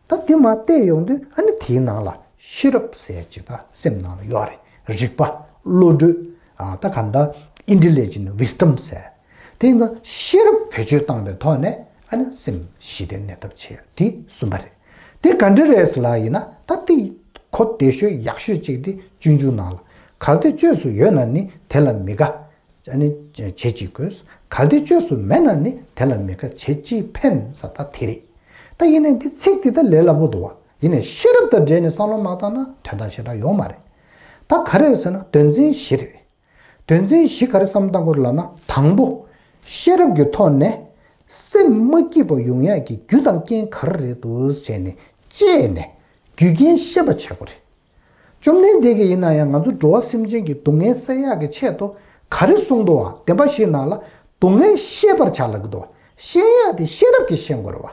ད་དེ་མར་བལྟས་ཡོང་དུས་ཨ་ནི་དེའི་ནང་ལ་ཤེས་རབ་ཟེར་ཡ་ཅིག་ད་སེམས་ནང་ལ་ཡོད་རེད། རིག་པ། བློ་གྲོས། ཨ་ད་ག་འདྲ། Intelligent, wisdom ཟེར། དེ་ཡིན་ཙང་ཤེས་རབ་བེད་སྤྱོད་བཏང་པའི་ཐོག་ནས་ཨ་ནི་སེམས་ཞི་བདེ་གནས་ཐབས་བྱེད་ཡ་དེ་གསུམ་པ་རེད། དེ་ག་འདྲ་རེད་ཟེར་ལབ་ཡིན་ན། ད་དེ་གོ་བདེ་ཤོས་ཡག་ཤོས་ཅིག་དེ་སྤྱོད་འཇུག་ནང་ལ། གལ་ཏེ་བཅོས་སུ་ཡོད་ན་ནི་དེ་ལ་མི་དགའ། ཨ་ནི་བྱེད་ཅིག་དགོས། གལ་ཏེ་བཅོས་སུ་མེད་ན་ནི་དེ་ལ་མི་དགའ་བྱེད་ཅིག་ཕན་ཟེར་ད་དེ་རེད། ད་ཡིན་ནའི་འདི་ཚིག་འདི་ད་ལས་སླ་པོ་འདུག་བ། ཡིན་ནའི་ཤེས་རབ་དང་འབྲེལ་ནས་བསམ་བློ་མ་བཏང་ན་དོན་དག་ཞེ་དྲག་ཡོང་མ་རེད། ད་ག་རེ་ཟེར་ན་དོན་ཚན་བཞི་རེད། དོན་ཚན་བཞི་ག་རེ་བསམ་བློ་བཏང་དགོས་རེད་ལབ་ན། དང་པོ། ཤེས་རབ་ཀྱི་ཐོག་ནས་སེམས་མ་སྐྱིད་པ་ཡོང་ཡག་གི་རྒྱུ་དང་རྐྱེན་ག་རེ་རེད་འདུག་བྱས་ནས་དཔྱད་ནས་རྒྱུ་རྐྱེན་ཤེས་པ་བྱེད་དགོས་རེད། བཅོམ་ལྡན་འདས་ཀྱིས་ཡིན་ན་ཡང་ང་ཚོ་འགྲོ་བ་སེམས་ཅན་གྱི་སྡུག་བསྔལ་སེལ་ཡག་གི་ཆེད་དུ་ག་རེ་གསུངས་འདུག་བ། བདེན་པ་བཞིའི་ནང་ལ་སྡུག་བསྔལ་ཤེས་པར་བྱ་ལབ་ཀྱི་འདུག་བ། ཤེས་ཡག་དེ་ཤེས་རབ་ཀྱིས་ཤེས་དགོས་རེད་བ།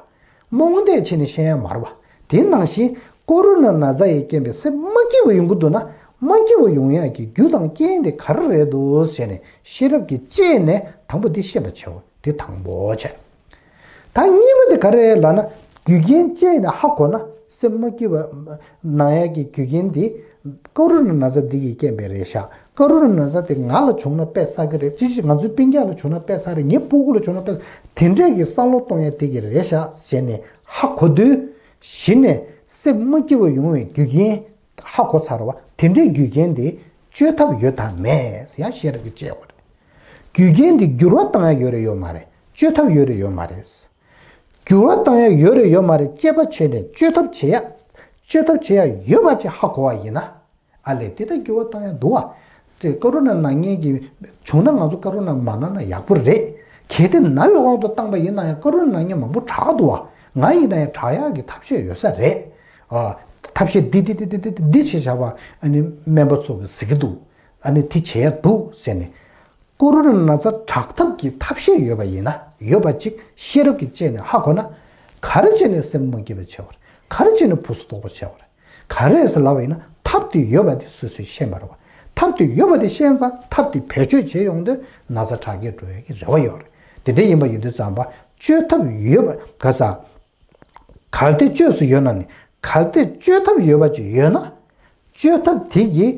རྨོངས་དད་བྱས་ནས་ཤེས་ཡ་མ་རེད་བ། དེ་ནང་བཞིན་ཀོ་རོ་ན་ན་ཚ་ཡིས་རྐྱེན་པས་སེམས་མ་སྐྱིད་པ་ཡོང་གི་འདུག་ན། མ་སྐྱིད་པ་ཡོང་ཡག་གི་རྒྱུ་དང་རྐྱེན་དེ་ག་རེ་རེད་འདུག་ཟེར་ནས་ཤེས་རབ་ཀྱིས་དཔྱད་ནས་དང་པོ་དེ་ཤེས་པ་བྱའོ། དེ་དང་པོ་བྱས། ད་གཉིས་པ་དེ་ག་རེ་རེད་ལབ་ན། རྒྱུ་རྐྱེན་དཔྱད་ནས་ཧ་གོ་ན་སེམས་མ་སྐྱིད་པ་ན་ཡག་གི་རྒྱུ་རྐྱེན་དེ་ཀོ་རོ་ན་ན་ཚ་འདི་ཡིས་རྐྱེན་པས་རེད་ཤག་ཀོ་རོ་ན་ན་ཚ་དེ་ང་ལ་བྱུང་ན་དཔེ་བསགས་ཀྱི་རེད། ཅི་ཞིག་ང་ཚོའི་སྤུན་ཀྱག་ལ་བྱུང་ན་དཔེ་བསགས་རེད། ངའི་སྤུ་གུ་ལ་བྱུང་ན་དཔེ། དེ་འདྲས་ཀྱི་བསམ་བློ་གཏོང་ཡ་དེ་གི་རེད་ཤག་ཟེར་ནས་ཧ་གོ་དུས། གཞི་ནས་སེམས་མ་སྐྱིད་པ་ཡོང་བའི་རྒྱུ་རྐྱེན་ཧ་གོ་ཚར་བ། དེ་འདྲའི་རྒྱུ་རྐྱེན་དེ་བཅོས་ཐབས་ཡོད་དམ་མེད་ཡང་ཤེས་རབ་ཀྱིས་དཔྱད་དགོས་རེད། རྒྱུ་རྐྱེན་དེ་འགྱུར་བ་བཏང་ཡ་ཡོད་རེད་ཡོད་མ་རེད། བཅོས་ཐབས་ཡོད་རེད་ཡོད་མ་རེད། འགྱུར་བ་བཏང་ཡ་ཡོད་རེད་ཡོད་མ་རེད། དཔྱད་པ་བྱས་ནས་བཅོས་ཐབས་བྱེད་ཡ། བཅོས་ཐབས་བྱེད་ཡ་ཡོད་པ་ཅིག་ཧ་གོ་བ་ཡིན་ན། ཨ་ལས་དེ་ལྟར་འགྱུར་བ་བཏང་ཡ་འདུག་བ། དེ་ཀ་རུ་ན་ན་མཁན་གྱི་བྱུང་ན་ང་ཚོ་ཀ་རུ་ན་མ་ན་ན་ཡག་པོ་རེད། གལ་ཏེ་ན་བའི་དབང་དུ་བཏང་པ་ཡིན་ན་ཡང་ཀ་རུ་ན་ན་མཁན་མང་པོ་དྲག་འདུག་བ། ང་ཡིན་ན་ཡང་དྲག་ཡག་གི་ཐབས་ཤེས་ཡོད་ས་རེད། ཨ། ཐབས་ཤེས་འདི་འདི་འདི་འདི་འདི་འདི་བྱས་བྱ་བ་ཨ་ནི་སྨན་པ་ཚོ་གི་ཟེར་གི་འདུག་ཨ་ནི་དེ་བྱས་ཡ་འདུག་ཟེར་ནས། ཀོ་རོ་ན་ན་ཚ་དྲག་ཐབས་ཀྱི་ཐབས་ཤེས་ཡོད་པ་ཡིན་ན། ཡོད་པ་ཅིག་ཤེས་རབ་ཀྱིས་དཔྱད་ནས་ཧ་གོ་ན། ག་རེ་བྱས་ནས་སེམས་མ་སྐྱིད་པ་བྱེད་པར། ག་རེ་བྱས་ནས་ཕུ་སུ་དོག་པ་བྱེད་པར། ག་རེ་ཟེར་ལབ་པ་ཡིན་ན། ཐབས་དེ་ཡོད་པ་དེ་སོ་སོས་ཤེས་པ་རེད་བ། ཐབས་དེ་ཡོད་པ་དེ་ཤེས་ཙང་ཐབས་དེ་བེད་སྤྱོད་བྱེད་ཡོང་དུས་ན་ཚ་དྲག་སྐྱེད་འགྲོ་ཡག་གི་རེ་བ་ཡོད་རེད། དེ་འདྲ་ཡིན་པ་ཡིན་དུས་ཙམ་པ་བཅོས་ཐབས་ཡོད་པ་ག་ས། གལ་ཏེ་བཅོས་སུ་ཡོད་ན་ནི། གལ་ཏེ་བཅོས་ཐབས་ཡོད་པ་ཅིག་ཡོད་ན། བཅོས་ཐབས་དེ་གིས་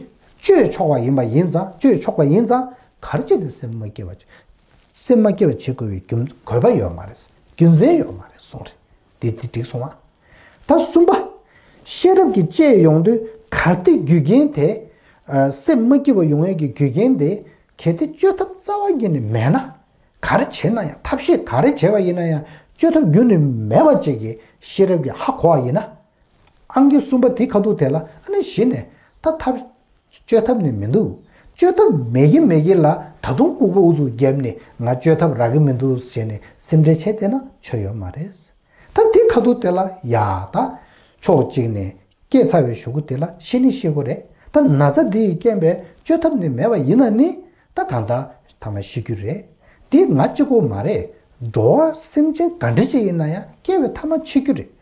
བཅོས་ཆོག་པ་ཡིན་པ་ཡིན་ཙང་། བཅོས་ཆོག་པ་ཡིན་ཙང་ག་རེ་བྱས་ཏེ་སེམས་མ་སྐྱིད་པ་བྱེད། སེམས་མ་སྐྱིད་པ་བྱེད་དགོས་པའི་རྒྱུ་དགོས་པ་ཡོད་མ་རེད། རྒྱུ་མཚན་ཡོད་མ་རེད་གསུངས་རེད། དེ་དེ་འགྲིག་སོང་ང་། ད་གསུམ་པ། ཤེས་རབ་ཀྱིས་དཔྱད་ཡོང་དུས་གལ་ཏེ་རྒྱུ་རྐྱེན་དེ། ཨ། སེམས་མ་སྐྱིད་པ་ཡོང་ཡས་ཀྱི་རྒྱུ་རྐྱེན་དེ་གལ་ཏེ་བཅོས་ཐབས་རྩ་བ་ཉིད་ནས་མེད་ན། ག་རེ་བྱས་ན་ཡང་། ཐབས་ཤེས་ག་རེ་བྱས་པ་ཡིན་ན་ཡང་བཅོས་ཐབས་རྒྱུན་ནས་མེད་པ་ཅིག་གི་ཤེས་རབ་ཀྱིས་ཧ་གོ་བ་ཡིན་ན། ཨང་ཀི་གསུམ་པ་དེ་ཁ་ཐུག་དེ་ལ་ཨ་ནི་གཞི་ནས་ད་ཐབས་བཅོས་ཐབས་ནི་མི་འདུག་བཅོས་ཐབས་མེད་ཀྱི་མེད་ཀྱི་ལ་ད་དུང་ལྐུགས་པ་ཨུ་ཚུགས་བརྒྱབ་ནས་ང་བཅོས་ཐབས་རག་གི་མི་འདུག་ཟེར་ནས་སེམས་ཁྲལ་བྱས་བསྡད་ན་ཆོ་ཡོད་མ་རེད། ད་དེ་ཁ་ཐུག་དེ་ལ་ཡ་ད་ཕྱོགས་གཅིག་ནས། སྐྱེས་ཚར་བའི་གཞུག་གུ་དེ་ལ་ཤི་ནི་ཤི་དགོས་རེད། ད་ན་ཚ་འདི་ཡི་རྐྱེན་པས་བཅོས་ཐབས་ནི་མེད་པ་ཡིན་ན་ནི། ད་གང་ལྟར་ཐ་མ་ཤི་རྒྱུ་རེད། འདི་ང་གཅིག་པོ་མ་རེད། འགྲོ་བ་སེམས་ཅན་ག་འདྲ་ཅིག་ཡིན་ན་ཡང་སྐྱེ་བའི་ཐ་མ་འཆི་རྒྱུ་རེད།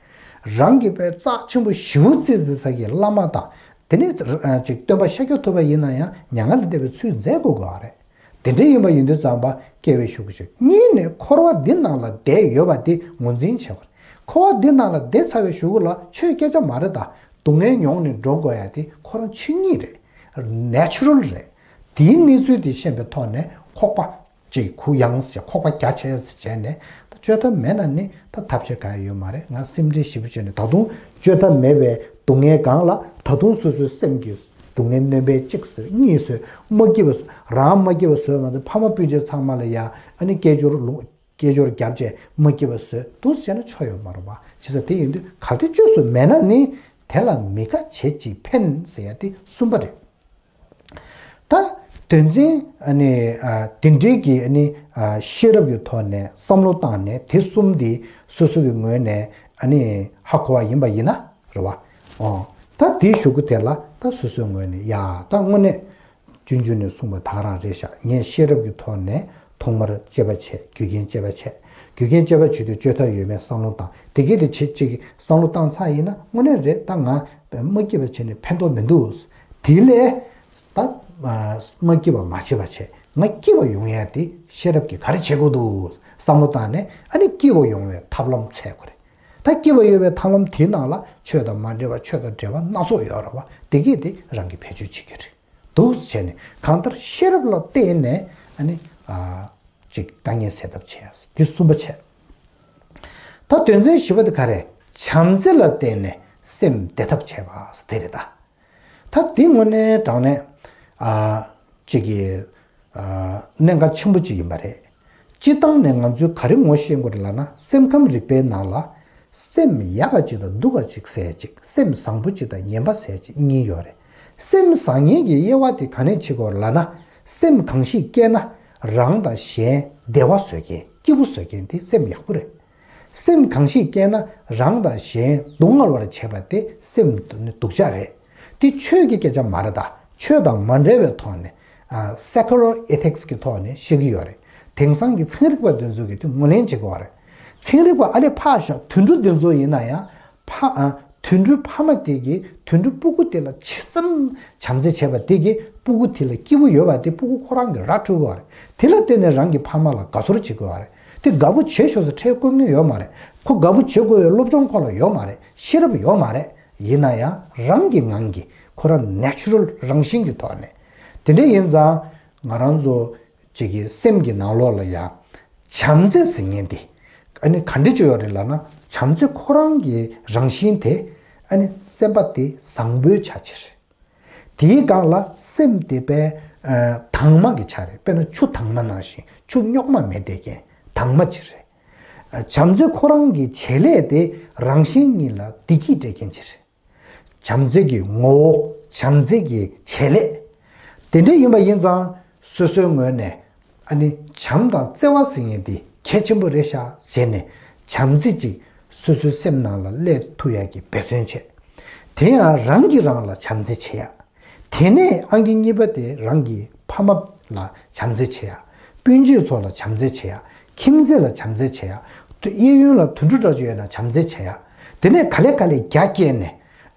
རང་གི་དཔེ་རྩ་ཆེན་པོ་ཞེ་པོ་བརྩི་བརྩི་ས་གི་བླ་མ་དང་། དེ་ནས་ཅིག་སྟོན་པ་ཤཱཀྱ་ཐུབ་པ་ཡིན་ན་ཡང་མྱ་ངན་ལས་འདས་པའི་ཚུལ་མཛད་དགོས་དགོས་པ་རེད། དེ་འདྲ་ཡིན་པ་ཡིན་དུས་ཙམ་པ་སྐྱེ་བའི་གཞུག་གུ་ཞིག་གཉིས་ནས་འཁོར་བ་འདི་ནང་ལ་བསྡད་ཡོད་པ་དེ་ངོས་འཛིན་བྱེད་པ་རེད། འཁོར་བ་འདི་ནང་ལ་བསྡད་ཚར་བའི་གཞུག་གུ་ལ་ཆོས་སྐད་ཆ་མ་རེད་ད། སྡུག་བསྔལ་མྱོང་ནས་འགྲོ་དགོས་ཡ་དེ་ཁོ་རང་ཆོས་ཉིད་རེད། ནེ་ཅུ་རལ་རེད། དེའི་གནས་ཚུལ་དེ་ཤེས་པའི་ཐོག་ནས་ཁོག་པ་ཅིག་གུ་ཡངས་བྱས། ཁོག་པ་རྒྱ་ཆེ་ཙམ་བྱས་ནས། ད་བཅོས་ཐབས་མེད་ན་ནི་ད་ཐབས་ཤེས་གང་ཡང་ཡོད་མ་རེད། ང་སེམས་ཁྲལ་ཞེ་པོ་བྱས་ནས། ད་དུང་བཅོས་ཐབས་མེད་པའི་སྡུག་བསྔལ་སྒང་ལ་ད་དུང་སོ་སོའི་སེམས་ཀྱི་སྡུག་བསྔལ་སྣོན་པ་གཅིག་བཟོས། གཉིས་བཟོས། མ་སྐྱིད་པ་བཟོས། རང་མ་སྐྱིད་པ་བཟོས་མ་གཏོགས་ཕ་མ་སྤུན་མཆེད་ཚང་མ་ལ་ཡ་ཨ་ནི་སྐད་ཅོར་ལུང་སྐད་ཅོར་བརྒྱབ་བྱས་མ་སྐྱིད་པ་བཟོས་འདུག་བྱས་ན་ཆོ་ཡོད་མ་རེད་པ། བྱས་ཙང་དེ་ཡིན་དུས་གལ་ཏེ་བཅོས་སུ་མེད་ན་ནི། དེ་ལ་མི་དགའ་བྱེད་ཅིག་ཕན་ཟེར་ཡ་དེ་གསུམ་པ་རེད། ད་དོན་ཚན་ཨ་ནི་ཨ་དེ་འདྲའི་གི་ཨ་ནི་ཨ་ཤེས་རབ་ཀྱི་ཐོག་ནས་བསམ་བློ་བཏང་ནས། དེ་གསུམ་དེ་སོ་སོ་གི་ངོས་ནས་ཨ་ནི་ཧ་གོ་བ་ཡིན་པ་ཡིན་ན་རེད་པ། ཨོ། ད་དེའི་གཞུག་གུ་དེ་ལ་ད་སོ་སོའི་ངོས་ནས་ཡ་ད་དངོས་གནས། སྤྱོད་འཇུག་ནས་གསུངས་པ་དག་རང་རེད་ཤག་ངས་ཤེས་རབ་ཀྱི་ཐོག་ནས་ཐོག་མར་དཔྱད་པ་བྱས། རྒྱུ་རྐྱེན་དཔྱད་པ་བྱས། རྒྱུ་རྐྱེན་གཅོད་པ་བྱེད་དུས་གཅོད་ཐབས་ཡོད་མེད་བསམ་བློ་བཏང་། དེ་གས་དེ་བྱེད་ཅིག་བསམ་བློ་བཏང་ཚར་ཡིན་ན་དངོས་གནས་རེད། ད་ང་མ་སྐྱིད་པ་བྱས་ནས་ཕན་ཐོགས་མི་འདུག་དེ་ལས་ད་མ་སྐྱིད་པ་མ་བྱེད་པ་བྱས། ང་སྐྱིད་པ་ཡོང་ཡ་དེ་ཤེས་རབ་ཀྱིས་ག་རེ་བྱེད་དགོས་འདུག་བསམ་བློ་བཏང་ནས། ཨ་ནི་སྐྱིད་པ་ཡོང་བའི་ཐབས་ལམ་འཚོལ་དགོས་རེད། ད་སྐྱིད་པ་ཡོང་བའི་ཐབས་ལམ་དེའི་ནང་ལ་ཆོས་དང་མ་འབྲེལ་བ། ཆོས་དང་འབྲེལ་བ་སྣ་ཚོགས་ཡོད་རེད་བ། དེ་གས་དེ་རང་གིས་བེད་སྤྱོད་བྱེད་ཀྱི་རེད། འདུག་བྱས་ནས་གང་ལྟར་ཤེས་རབ་ལ་བརྟེན་ནས་ཨ་ནི་ཨ་ཅིག་དཀའ་ངལ་སེལ་ཐབས་བྱེད་ཡ། དེ་གསུམ་པ་བྱས། ད་དོན་ཚན་བཞི་པ་དེ་ག་རེ། བྱམས་བརྩེ་ལ་བརྟེན་ནས་སེམས་བདེ་ཐབས་བྱེད་པ་དེ་རེད་ད། ད་དེ་དངོས་གནས་དྲང་གནས་ཨ་ཅིག་གི་ཨ་གནད་འགག་ཆེན་པོ་ཅིག་ཡིན་པ་རེད། སྤྱིར་བཏང་ནས་ང་ཚོས་ག་རེ་ངོ་ཤེས་དགོས་རེད་ལབ་ན། སེམས་ཁམས་རིག་པའི་ནང་ལ་སེམས་ཡག་ག་ཅིག་དང་སྡུག་ག་ཅིག་ཟེར་ཅིག་སེམས་བཟང་པོ་ཅིག་དང་ངན་པ་ཟེར་ཅིག་གཉིས་ཡོད་རེད། སེམས་བཟང་ངན་གྱི་དབྱེ་བ་དེ་ག་ནས་ཕྱེ་དགོས་ལབ་ན། སེམས་གང་ཞིག་སྐྱེས་ན་རང་དང་གཞན་བདེ་བ་བཟོ་མཁན། སྐྱིད་པོ་བཟོ་མཁན་དེ་སེམས་ཡག་པོ་རེད། སེམས་གང་ཞིག་སྐྱེས་ན་རང་དང་གཞན་སྡུག་བསྔལ་བར་བྱེད་པ་དེ་སེམས་སྡུག་ཅག་རེད། དེ་ཆོས་ཀྱི་སྐད་ཆ་མ་རེད་ད། ཆོས་དང་མ་འབྲེལ་བའི་ཐོག་ནས་ཨ་secular ethics གི་ཐོག་ནས་བཤད་ཀྱི་ཡོད་རེད། དེང་སང་གི་ཚན་རིག་པ་དེ་ཚོ་གིས་དེ་ངོས་ལེན་བྱེད་དགོས་པ་རེད། ཚན་རིག་པ་ཨ་ལས་ཕར་བཞག་དུད་འགྲོ་དེ་ཚོ་ཡིན་ན་ཡང་། ཕ་ཨ་དུད་འགྲོའི་ཕ་མ་དེ་གིས་དུད་འགྲོ་སྤུ་གུ་དེ་ལ་ཇི་ཙམ་བྱམས་བརྩེ་བྱས་པ་དེ་གིས་སྤུ་གུ་དེ་ལ་སྐྱིད་པོ་ཡོད་པ་དེ་སྤུ་གུ་ཁོ་རང་གིས་ར་འཕྲོད་དགོས་པ་རེད། དེ་ལ་བརྟེན་ནས་རང་གི་ཕ་མ་ལ་དགའ་ཚོར་བྱེད་དགོས་པ་རེད། དེ་དགའ་པོ་བྱེད་ཆོག་ས་ཁྲལ་བཀོད་མཁན་ཡོད་མ་རེད། ཁོ་དགའ་པོ་བྱེད་དགོས་པའི་སློབ་སྦྱོང་ཁོ་ལ་ཡོད་མ་རེད། ཤེས་རབ་ཡོད་མ་རེད། ཡིན་ན་ཡང་རང་གི་ངང་གིས་ཁོ་རང་natural རང་བཞིན་གྱི་ཐོག་ནས། དེ་འདྲ་ཡིན་ཙང་ང་རང་ཚོ་གཅིག་གི་སེམས་ཀྱི་ནང་ལོགས་ལ་ཡང་བྱམས་བརྩེ་ཟེར་མཁན་དེ་ཨ་ནི་ག་འདྲ་ཅིག་ཡོད་རེད་ལབ་ན། བྱམས་བརྩེ་ཁོ་རང་གི་རང་བཞིན་དེ་ཨ་ནི་སེམས་པ་དེ་བཟང་པོའི་ཆ་ཅིག་རེད། དེའི་སྒང་ལ་སེམས་དེ་དཔེ་ཨ་དྭངས་མ་གི་ཆ་རེད། དཔེར་ན་ཆུ་དྭངས་མ་ནང་བཞིན། ཆུ་རྙོག་མ་མེད་བསྡད་མཁན་དྭངས་མ་ཅིག་རེད། ཨ་བྱམས་བརྩེ་ཁོ་རང་གི་བྱེད་ལས་དེ་རང་གཞན་གཉིས་ལ་བདེ་སྐྱིད་སྤྲད་མཁན་ཅིག་རེད། བྱམས་བརྩེ་གི་ངོ་བོ། བྱམས་བརྩེ་གི་བྱེད་ལས། དེ་འདྲ་ཡིན་པ་ཡིན་ཙང་སོ་སོའི་ངོས་ནས་ཨ་ནི་བྱམས་དང་བརྩེ་བ་ཟེར་མཁན་དེ་གལ་ཆེན་པོ་རེད་ཤག་ཟེར་ནས། བྱམས་བརྩེ་ཅིག་སོ་སོའི་སེམས་ནང་ལ་སླེབས་ཐུབ་ཡག་གི་འབད་བརྩོན་བྱེད། དེ་ཡང་རང་གིས་རང་ལ་བྱམས་བརྩེ་བྱེད་ཡག། དེ་ནས་ཨང་ཀི་གཉིས་པ་དེ་རང་གི་ཕ་མ་ལ་བྱམས་བརྩེ་བྱེད་ཡག། སྤུན་མཆེད་ཚོ་ལ་བྱམས་བརྩེ་བྱེད་ཡག། ཁྱིམ་མཚེས་ལ་བྱམས་བརྩེ་བྱེད་ཡག། དུ་གཡས་གཡོན་ལ་དུད་འགྲོ་འདྲ་ཅིག་ཡོད་ན་བྱམས་བརྩེ་བྱེད་ཡག། དེ་ནས་ག་ལེ་ག་ལེ་རྒྱ་བསྐྱེད་ནས།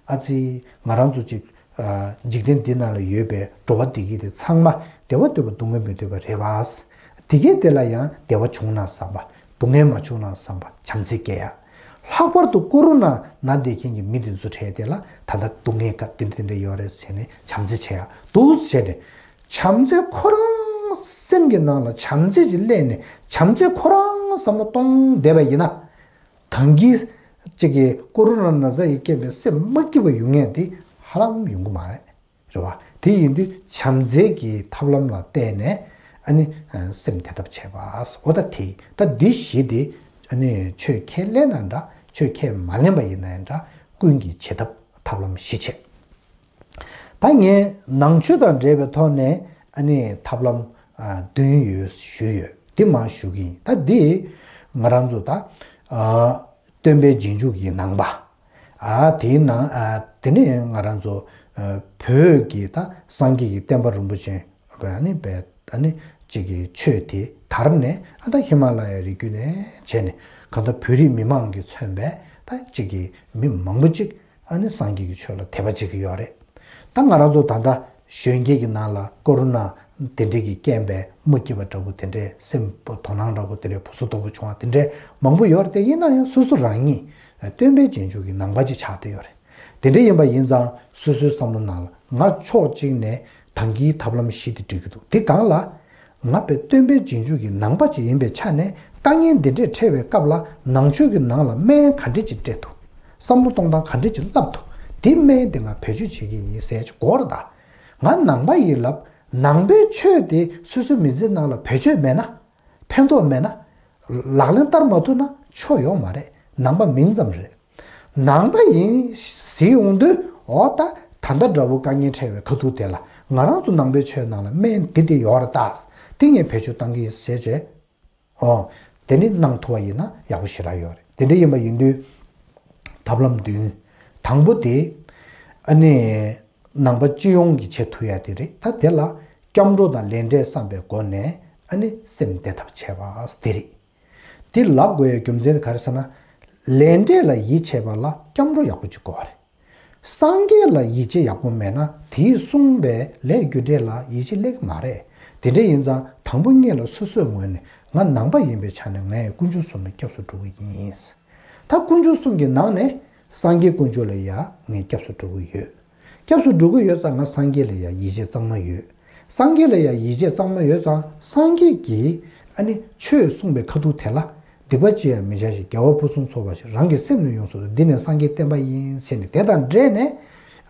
ཨ་ཙི། ང་རང་ཚོ་ཅིག་ཨ་འཇིག་རྟེན་འདི་ནང་ལ་ཡོད་པའི་འགྲོ་བ་བདེ་སྐྱིད་དེ་ཚང་མ་བདེ་བ་འདོད་པ་སྡུག་བསྔལ་མི་འདོད་པ་རེད་པ། དེ་གས་དེ་ལ་ཡང་བདེ་བ་བྱུང་ན་བསམ་པ། སྡུག་བསྔལ་མ་བྱུང་ན་བསམ་པ། བྱམས་བརྩེ་སྐྱེ་ཡག། ལྷག་པར་དུ་ཀོ་རོ་ན་ན་བསྡད་མཁན་གྱི་མི་དེ་ཚོ་འཕྲད་དེ་ལ་ད་ལྟ་སྡུག་བསྔལ་སྐབས་དེ་འདྲ་དེ་འདྲ་ཡོད་རེད་ཟེར་ནས་བྱམས་བརྩེ་བྱེད་ཡག་འདུག་བྱས་ཏེ། བྱམས་བརྩེ་ཁོ་རང་སེམས་ཀྱི་ནང་ལ་བྱམས་བརྩེ་ཅིག་སླེབས་ནས། བྱམས་བརྩེ་ཁོ་རང་བསམ་བློ་གཏོང་བསྡད་པ་ཡིན་ན། ད་གིན་གཅིག་གི་ཀོ་རོ་ན་ན་ཚ་ཡི་རྐྱེན་པས་སེམས་མ་སྐྱིད་པ་ཡོང་མཁན་དེ་ཧ་ལམ་ཡོང་གི་མ་རེད། རེད་བ། དེ་ཡིན་དུས་བྱམས་བརྩེ་གི་ཐབས་ལམ་ལ་བརྟེན་ནས་ཨ་ནི་སེམས་བདེ་ཐབས་བྱེད་པ། འོ་ད་དེ་ད་འདི་བཞི་དེ་ཨ་ནི་ཆོས་ཁས་ལེན་ན་འདྲ། ཆོས་ཁས་མ་ལེན་པ་ཡིན་ན་འདྲ། ཀུན་གྱིས་བྱེད་ཐབས་ཐབས་ལམ་བཞི་བྱས། ད་ངས་ནང་ཆོས་དང་འབྲེལ་བའི་ཐོག་ནས་ཨ་ནི་ཐབས་ལམ་ཨ་བདུན་ཡོད་ཞུས་ཡོད། འདི་མར་ཞུ་གི་ཡིན། ད་འདི་ང་རང་ཚོ་ད་ཨ་སྟོན་པའི་རྗེས་འཇུག་གི་ནང་པ། ཨ་དེའི་ནང་ཨ་དེ་ནས་ང་རང་ཚོ་ཨ་བོད་ཀྱི་ད་སངས་རྒྱས་ཀྱི་བསྟན་པ་རིན་པོ་ཆེ། ཨ་ནི་བས་ཨ་ནི་གཅིག་གི་ཆོས་དེ་དར་ནས། ཨ་ད་ཧི་མ་ལ་ཡའི་རི་རྒྱུད་ནས་བྱས་ནས། གང་ལྟར་བོད་རིགས་མི་མང་གིས་མཚོན་པའི་ད་གཅིག་གི་མི་མང་པོ་གཅིག་ཨ་ནི་སངས་རྒྱས་ཀྱི་ཆོས་ལ་དད་པ་བྱེད་ཀྱི་ཡོད་རེད། ད་ང་རང་ཚོ་ད་ལྟ་གཞོན་སྐྱེས་ཀྱི་ནང་ལ་ཀོ་རོ་ན་དེ་འདྲས་ཀྱི་རྐྱེན་པས་མ་སྐྱིད་པ་འདྲ་པོ་དེ་འདྲས། སེམས་པ་དོ་སྣང་འདྲ་པོ་དེ་འདྲས། སྦུ་སྲོག་དོག་པོ་བྱུང་བ་དེ་འདྲས་མང་པོ་ཡོད་རེད། དེ་ཡིན་ན་ཡང་སོ་སོ་རང་ཉིད་སྟོན་པའི་རྗེས་འཇུག་གི་ནང་པ་ཅིག་ཆགས་བསྡད་ཡོད་རེད། དེ་འདྲ་ཡིན་པ་ཡིན་ཙང་སོ་སོའི་བསམ་བློ་ནང་ལ་ང་ཕྱོགས་གཅིག་ནས་ད་གིན་ཐབས་ལམ་བཞི་དེ་འགྲིག་གི་འདུག་དེ་སྒང་ལ། ང་དཔེ་སྟོན་པའི་རྗེས་འཇུག་གི་ནང་པ་ཅིག་ཡིན་པའི་ཆ་ནས། དཀའ་ངལ་འདི་འདྲས་འཕྲད་པའི་སྐབས་ལ་ནང་ཆོས་ཀྱི་ནང་ལ་སྨན་ག་འདྲས་ཅིག་སྤྲད་ཐུབ། བསམ་བློ་གཏོང་སྟངས་ག་འདྲས་ཅིག་བསླབ་ཐུབ། དེ་སྨན་དེ་ང་བེད་སྤྱོད་བྱེད་ཀྱི་ཡིན་ཟེར་གྱི་གོ་རེད་ད། ང་ནང་པ་ཡིན་ལབ། ནང་པའི་ཆོས་དེ་སོ་སོའི་མི་ཚེའི་ནང་ལ་བེད་སྤྱོད་མེད་ན། ཕན་ཐོགས་མེད་ན། ལག་ལེན་བསྟར་མ་ཐུབ་ན་ཆོ་ཡོང་མ་རེད། ནང་པ་མིང་ཙམ་རེད། ནང་པ་ཡིན་ཟེར་ཡོང་དུས། འོ་ད་ད་ལྟ་འདྲ་པོ་དཀའ་ངལ་འཕྲད་པའི་ཁ་ཐུག་དེ་ལ་ང་རང་ཚོ་ནང་པའི་ཆོས་ནང་ལ་སྨན་འདི་འདི་ཡོད་རེད་ད། འདི་ངས་བེད་སྤྱོད་བཏང་གི་ཡིན་ཟེར་བྱས། འོ། དེ་ནི་གནང་ཐུབ་པ་ཡིན་ན་ཡག་པོ་ཞེ་དྲག་ཡོད་རེད། དེ་འདྲ་ཡིན་པ་ཡིན་དུས། ཐབས་ལམ་བདུན། དང་པོ་དེ། ཨ་ནི། ནང་པ་སྤྱི་ཡོངས་ཀྱིས་བྱེད་ཐུབ་ཡ་དེ་རེད། ད་དེ་ལ་སྐྱབས་འགྲོ་དང་ལས་འབྲས་བསམ་པའི་སྒོ་ནས་ཨ་ནི་སེམས་བདེ་ཐབས་བྱས་པ་དེ་རེད། འདི་ལབ་དགོས་ཡའི་རྒྱུ་མཚན་དེ་ག་རེ་ཟེར་ན། ལས་འབྲས་ལ་ཡིད་ཆེས་པ་ལ་སྐྱབས་འགྲོ་ཡག་པོ་ཅིག་དགོས་པ་རེད། སངས་རྒྱས་ལ་ཡིད་ཆེས་ཡག་པོ་མེད་ན་དེས་གསུངས་པའི་ལས་རྒྱུ་འབྲས་ལ་ཡིད་ཆེས་སླེབས་ཀྱི་མ་རེད། དེ་འདྲ་ཡིན་ཙང་དང་པོ་ཉིད་ལ་སོ་སོའི་ངོས་ནས་ང་ནང་པ་ཡིན་པའི་ཆ་ནས་ངས་དཀོན་མཆོག་གསུམ་ལ་སྐྱབས་སུ་འགྲོ་གི་ཡིན། ད་དཀོན་མཆོག་གསུམ་གྱི་ནང་ནས་སངས་རྒྱས་དཀོན་མཆོག་ལ་ཡང་ངས་སྐྱབས་སུ་འགྲོ་གི་ཡོད། སྐྱབས་སུ་འགྲོ་གི་ཡོད་ཙང་ང་སངས་རྒྱས་ལ་ཡང་ཡིད་ཆེས་གཙང་མ་ཡོད། སངས་རྒྱས་ལ་ཡང་ཡིད་ཆེས་གཙང་མ་ཡོད་ཙང་སངས་རྒྱས་ཀྱིས་ཨ་ནི་ཆོས་གསུངས་པའི་ཁ་ཐུག་དེ་ལ་སྡིག་པ་ཅི་ཡང་མི་བྱ་ཞིང་། དགེ་བ་ཕུན་སུམ་ཚོགས་པ་ཞིག་རང་གི་སེམས་ནི་ཡོངས་སུ་འདུལ། འདི་ནི་སངས་རྒྱས་བསྟན་པ་ཡིན་ཟེར་ནས་དེ་དང་འབྲེལ་ནས་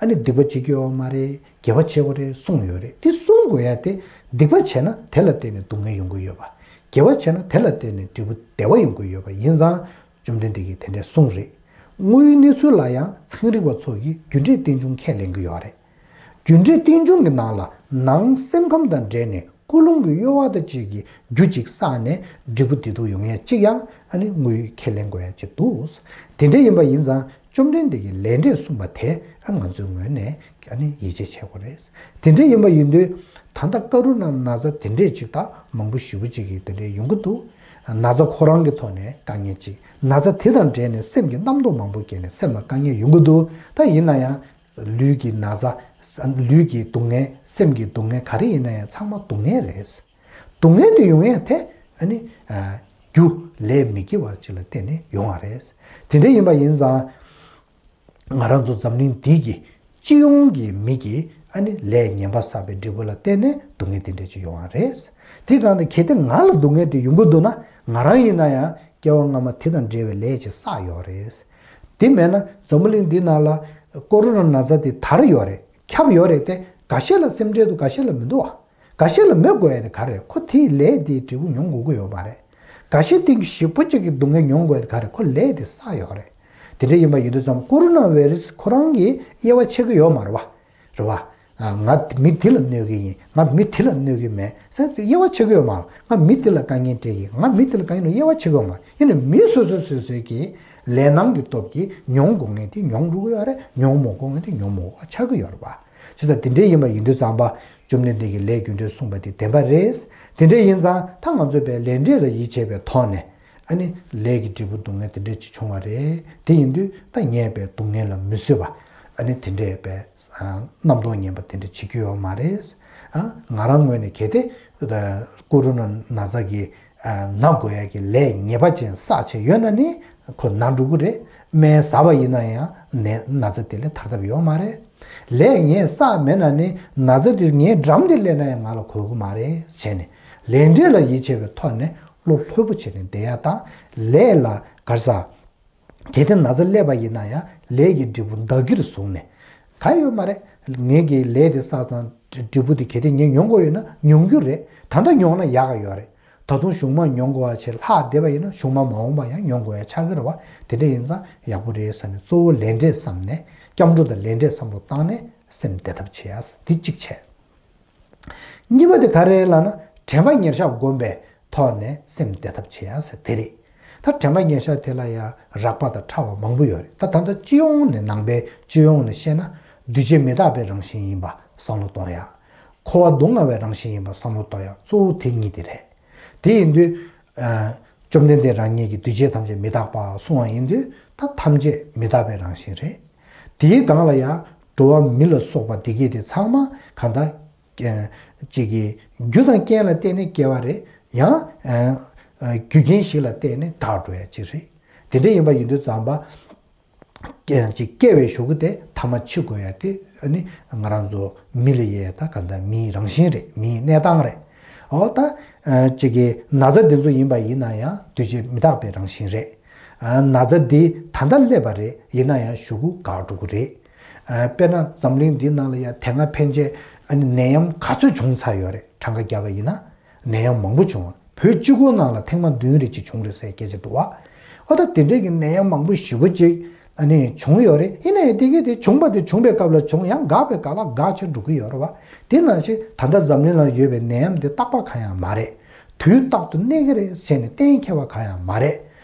ཨ་ནི་སྡིག་པ་བྱེད་རྒྱུ་ཡོད་མ་རེད། དགེ་བ་བྱེད་དགོས་རེད་གསུངས་ཡོད་རེད། དེ་གསུང་དགོས་ཡ་དེ་སྡིག་པ་བྱས་ན་དེ་ལ་བརྟེན་ནས་སྡུག་བསྔལ་ཡོང་གི་ཡོད་པ། དགེ་བ་བྱས་ན་དེ་ལ་བརྟེན་ནས་འབྲས་བུ་བདེ་བ་ཡོང་གི་ཡོད་པ་ཡིན་ཙང་། བཅོམ་ལྡན་འདས་ཀྱིས་དེ་འདྲས་གསུངས་རེད། དངོས་ཡོད་གནས་ཚུལ་ལ་ཡང་ཚན་རིག་པ་ཚོ་གིས་རྒྱུ་འབྲས་རྟེན་འབྱུང་ཁས་ལེན་གྱི་ཡོད་རེད། རྒྱུ་འབྲས་རྟེན་འབྱུང་གི་ནང་ལ་ནང་སེམས་ཁམས་དང་འབྲེལ་ནས་ཀུན་སློང་གི་གཡོ་བ་དང་བཅས་ཀྱི་རྒྱུ་གཅིག་བསགས་ནས་འབྲས་བུ་བདེ་སྡུག་ཡོང་ཡས་གཅིག་ཡང་ཨ་ནི་དངོས་ཡོད་ཁས་ལེན་དགོས་ཡ་གཅིག་འདུག་དེ་འདྲ་ཡིན་པ་ཡིན་ཙང་བཅོམ་ལྡན་འདས་ཀྱིས་ལས་འབྲས་གསུངས་པ་དེ་ཨ་ང་ཚོའི་ངོས་ནས་ཨ་ནི་ཡིད་ཆེས་བྱེད་དགོས་རེད། དེ་འདྲ་ཡིན་པ་ཡིན་དུས་ད་ལྟ་ཀ་རུ་ན་ན་ཚ་དེ་འདྲས་ཅིག་ད་མང་པོ་ཞེ་པོ་ཅིག་གིས་དེ་འདྲས་ཡོང་གི་འདུག་ན་ཚ་ཁོ་རང་གི་ཐོག་ནས་དཀའ་ངལ་ཅིག་ན་ཚ་དེ་དང་འབྲེལ་ནས་སེམས་ཀྱི་རྣམ་རྟོག་མང་པོ་སྐྱེས་ནས་སེམས་ལ་དཀའ་ངལ་ཡོང་གི་འདུག་ད་ཡིན་ན་ཡང་ལུས་ཀྱི་ན་ཚ། ལུས་ཀྱི་སྡུག་བསྔལ། སེམས་ཀྱི་སྡུག་བསྔལ་ག་རེ་ཡིན་ན་ཡང་ཚང་མ་སྡུག་བསྔལ་རེད། སྡུག་བསྔལ་དེ་ཡོང་ཡས་དེ་ཨ་ནི་རྒྱུ་ལས་མི་དགེ་བ་ཅིག་ལ་བརྟེན་ནས་ཡོང་བ་རེད། དེ་འདྲ་ཡིན་པ་ཡིན་ཙང་། ང་རང་ཚོ་འཛམ་གླིང་འདི་གི་སྤྱི་ཡོངས་ཀྱི་མི་གིས་ཨ་ནི་ལས་ངན་པ་བསགས་པའི་འབྲས་བུ་ལ་བརྟེན་ནས་སྡུག་བསྔལ་དེ་འདྲ་ཅིག་ཡོང་བ་རེད། དེ་གང་ལྟར་གལ་ཏེ་ང་ལ་སྡུག་བསྔལ་དེ་ཡོང་གི་འདུག་ན་ང་རང་ཡིན་ན་ཡང་སྐྱེ་བ་སྔ་མ་དེ་དང་འབྲེལ་བའི་ལས་ཅིག་བསགས་ཡོད་རེད། དེ་མེད་ན་འཛམ་བུ་གླིང་འདི་ནང་ལ་ཀོ་རོ་ན་ན་ཚ་དེ་དར་ཡོད་རེད། ཁྱབ་ཡོད་རེད་དེ་འགའ་ཤས་ལ་སེམས་ཁྲལ་འདུག་འགའ་ཤས་ལ་མི་འདུག་བ། འགའ་ཤས་ལ་མི་དགོས་ཡ་དེ་ག་རེད། ཁོ་དེའི་ལས་དེའི་འབྲས་བུ་མྱོང་དགོས་ཀྱི་ཡོད་མ་རེད། འགའ་ཤས་སྟེང་གི་ཞེ་པོ་ཅིག་གི་སྡུག་བསྔལ་མྱོང་དགོས་ཡ་དེ་ག་རེད། ཁོ་ལས་དེ་བསགས་ཡོད་རེད། དེ་འདྲ་ཡིན་པ་ཡིན་དུས་ཙམ་ཀོ་རོ་ན་བྷའི་རུ་སི་ཁོ་རང་གིས་དབྱེ་བ་ཕྱེ་གི་ཡོད་མ་རེད་བ། རེད་བ། ང་མི་དེ་ལ་གནོད་གི་ཡིན། ང་མི་དེ་ལ་གནོད་གི་མེད་ཟེར་དེ་དབྱེ་བ་ཕྱེ་གི་ཡོད་མ་རེད། ང་མི་དེ་ལ་དཀའ་ངལ་སྤྲད་གི། ང་མི་དེ་ལ་དཀའ་ངལ་དབྱེ་བ་ཕྱེ་གི་ཡོད་མ་རེད། ཡིན་ནའི་མི་སོ་སོ་སོ་སོའི་གི་ལས་སྣང་གི་སྟོབས་ཀྱིས་མྱོང་དགོས་ངེས་དེ་མྱོང་འགྲོ་གི་ཡོད་རེད། མྱོང་མ་དགོས་ངེས་དེ་མྱོང་མ་དགོས་པ་ཆགས་གི་ཡོད་རེད་བ། བྱས་ཙང་དེ་འདྲའི་ཡིན་པ་ཡིན་དུས་ཙམ་པ། བཅོམ་ལྡན་འདས་ཀྱིས་ལས་རྒྱུ་འབྲས་གསུངས་པ་དེ་བདེན་པ་རེད། དེ་འདྲ་ཡིན་ཙང་ད་ང་ཚོས་པའི་ལས་འབྲས་ལ་ཡིད་ཆེས་པའི་ཐོག་ནས་ཨ་ནི་ལས་ཀྱི་འབྲས་བུ་སྡུག་བསྔལ་དེ་འདྲ་ཅིག་བྱུང་བ་རེད། དེ་ཡིན་དུས་ད་ངས་པའི་སྡུག་བསྔལ་ལ་མི་བཟོད་པ། ཨ་ནི་དེ་འདྲའི་པའི་རྣམ་རྟོག་ངན་པ་དེ་འདྲ་བྱེད་རྒྱུ་ཡོད་མ་རེད། ང་རང་ངོས་ནས་གལ་ཏེ་ཀོ་རོ་ན་ན་ཚ་གི་ན་དགོས་ཡ་གི་ལས་ཉེས་པ་ཅན་བསགས་བྱས་ཡོད་ན་ནི་ཁོ་ན་འགྲོ་གི་རེད། སྨན་ཟ་བ་ཡིན་ན་ཡང་ནད་ན་ཚ་དེ་ལས་ཐར་ཐབས་ཡོད་མ་རེད། ལས་ངས་བསགས་མེད་ན་ནི་ན་ཚ་དེ་ངའི་འགྲམ་དེ་སླེབས་ན་ཡང་ང་ལ་གོ་གི་མ་རེད་བྱས་ནས་ལས་འབྲས་ལ་ཡིད་ཆེས་པའི་ཐོག་ནས་བློ་ལྷོད་པོ་བྱས་ནས་བསྡད་ཡ་དང་ལས་ལ་གར་ཟ། གལ་ཏེ་ན་ཚ་སླེབས་པ་ཡིན་ན་ཡང་ལས་ཀྱི་འབྲས་བུ་བདག་གིར་བཟུང་ནས་ག་ཡོད་མ་རེད། ངས་ཀྱི་ལས་དེ་བསགས་ཙང་འབྲས་བུ་དེ་གལ་ཏེ་ངས་མྱོང་དགོས་ཡོད་ན་མྱོང་རྒྱུ་རེད། ད་ལྟ་མྱོང་ན་ཡག་ག་ཡོད་རེད། ད་དུང་གཞུག་མ་མྱོང་དགོས་པ་བྱས་ལྷག་བསྡད་པ་ཡིན་ན་གཞུག་མ་མ་འོངས་པ་ཡང་མྱོང་དགོས་ཡ་ཆགས་ཀྱི་རེད་བ། དེ་འདྲ་ཡིན་ཙང་ཡག་པོ་རེད་བསམ་ནས་གཙོ་བོ་ལས་འབྲས་བསམ་ནས་སྐྱབས་འགྲོ་དང་ལས་འབྲས་བསམ་བློ་བཏང་ནས་སེམས་བདེ་ཐབས་བྱེད་ཡ། འདི་གཅིག་བྱས། གཉིས་པ་དེ་ག་རེ་ལབ་ན་དྲན་པ་ཉེར་བཞག་བསྒོམ་པའི་ཐོག་ནས་སེམས་བདེ་ཐབས་བྱེད་ཡ་ཟེར་དེ་རེད། ད་དྲན་པ་ཉེར་བཞག་དེ་ལ་ཡང་རགས་པ་དང་ཕྲ་བ་མང་པོ་ཡོད་རེད། ད་ད་ལྟ་སྤྱི་ཡོངས་ནས་ནང་པའི་སྤྱི་ཡོངས་ནས་བཤད་ན་འདུས་བྱས་མི་རྟག་པའི་རང་བཞིན་ཡིན་པ་བསམ་བློ་གཏོང་ཡ། འཁོར་བ་སྡུག་བསྔལ་བའི་རང་བཞིན་ཡིན་པ་བསམ་བློ་གཏོང་ཡ་གཙོ་བོ་དེ་གཉིས་དེ་རེད། དེ་ཡིན་དུས། བཅོམ་ལྡན་འདས་རང་ཉིད་ཀྱིས་འདུས་བྱས་ཐམས་ཅད་མི་རྟག་པ་གསུང་བ་ཡིན་དུས་ད་ཐམས་ཅད་མི་རྟག་པའི་རང་བཞིན་རེད། དེའི་སྒང་ལ་ཡང་འགྲོ་བ་མི་ལ་སོགས་པ་འདི་གས་དེ་ཚང་མ་གང་ལྟར། ཅིག་གི་རྒྱུ་དང་རྐྱེན་ལ་བརྟེན་ནས་སྐྱེ་བ་རེད། ཡང་། རྒྱུ་རྐྱེན་ཞིག་ལ་བརྟེན་ནས་འགག་འགྲོ་ཡ་ཅིག་རེད། དེ་འདྲ་ཡིན་པ་ཡིན་དུས་ཙམ་པ། ཅིག་སྐྱེ་བའི་གཞུག་གུ་དེ་ཐ་མ་འཆི་དགོས་ཡ་དེ་ཨ་ནི་ང་རང་ཚོ་མི་ལ་ཡ་ད་ག་འདྲ་མིའི་རང་བཞིན་རེད། མིའི་གནས་སྟངས་རེད། འོ་ད་ཅིག་གི་ན་ཚ་འདི་ཚོ་ཡིན་པ་ཡིན་ན་ཡང་འདུས་བྱས་མི་རྟག་པའི་རང་བཞིན་རེད། ན་ཚ་འདི་ད་ལྟ་སླེབས་པ་རེད། ཡིན་ན་ཡང་གཞུག་གུ་འགག་འགྲོ་གི་རེད། དཔེར་ན་འཛམ་གླིང་འདིའི་ནང་ལ་ཡ་དེ་སྔ་ཕན་ཆད་ཨ་ནི་ནད་ཡམས་ག་ཚོད་བྱུང་ཚར་ཡོད་རེད། གྲངས་ཀ་བརྒྱབ་པ་ཡིན་ན། ནད་ཡམས་མང་པོ་བྱུང་བ། བོད་གཅིག་པོའི་ནང་ལ་ཐེངས་མ་བདུན་རེ་གཅིག་བྱུང་རེད་ཟེར་སྐད་ཆ་འདུག་བ། ཨོ་ད་དེ་འདྲའི་གི་ནད་ཡམས་མང་པོ་ཞེ་པོ་ཅིག་ཨ་ནི་བྱུང་ཡོད་རེད། ཡིན་ན་ཡང་དེ་གི་དེ་བྱུང་བ་དེ་བྱུང་བའི་སྐབས་ལ་བྱུང་། ཡང་འགག་པའི་སྐབས་ལ་འགག་ཕྱིར་འགྲོ་གི་ཡོད་རེད་བ། དེ་ནང་བཞིན་ད་ལྟ་འཛམ་གླིང་ལ་ཡོད་པའི་ནད་ཡམས་དེ་རྟག་པ་གང་ཡང་མ་རེད། དུས་རྟག་ཏུ་གནས་ཀྱི་རེད་ཟེར་ནས་གཏན་འཁེལ་བ་གང་ཡང་མ་རེད།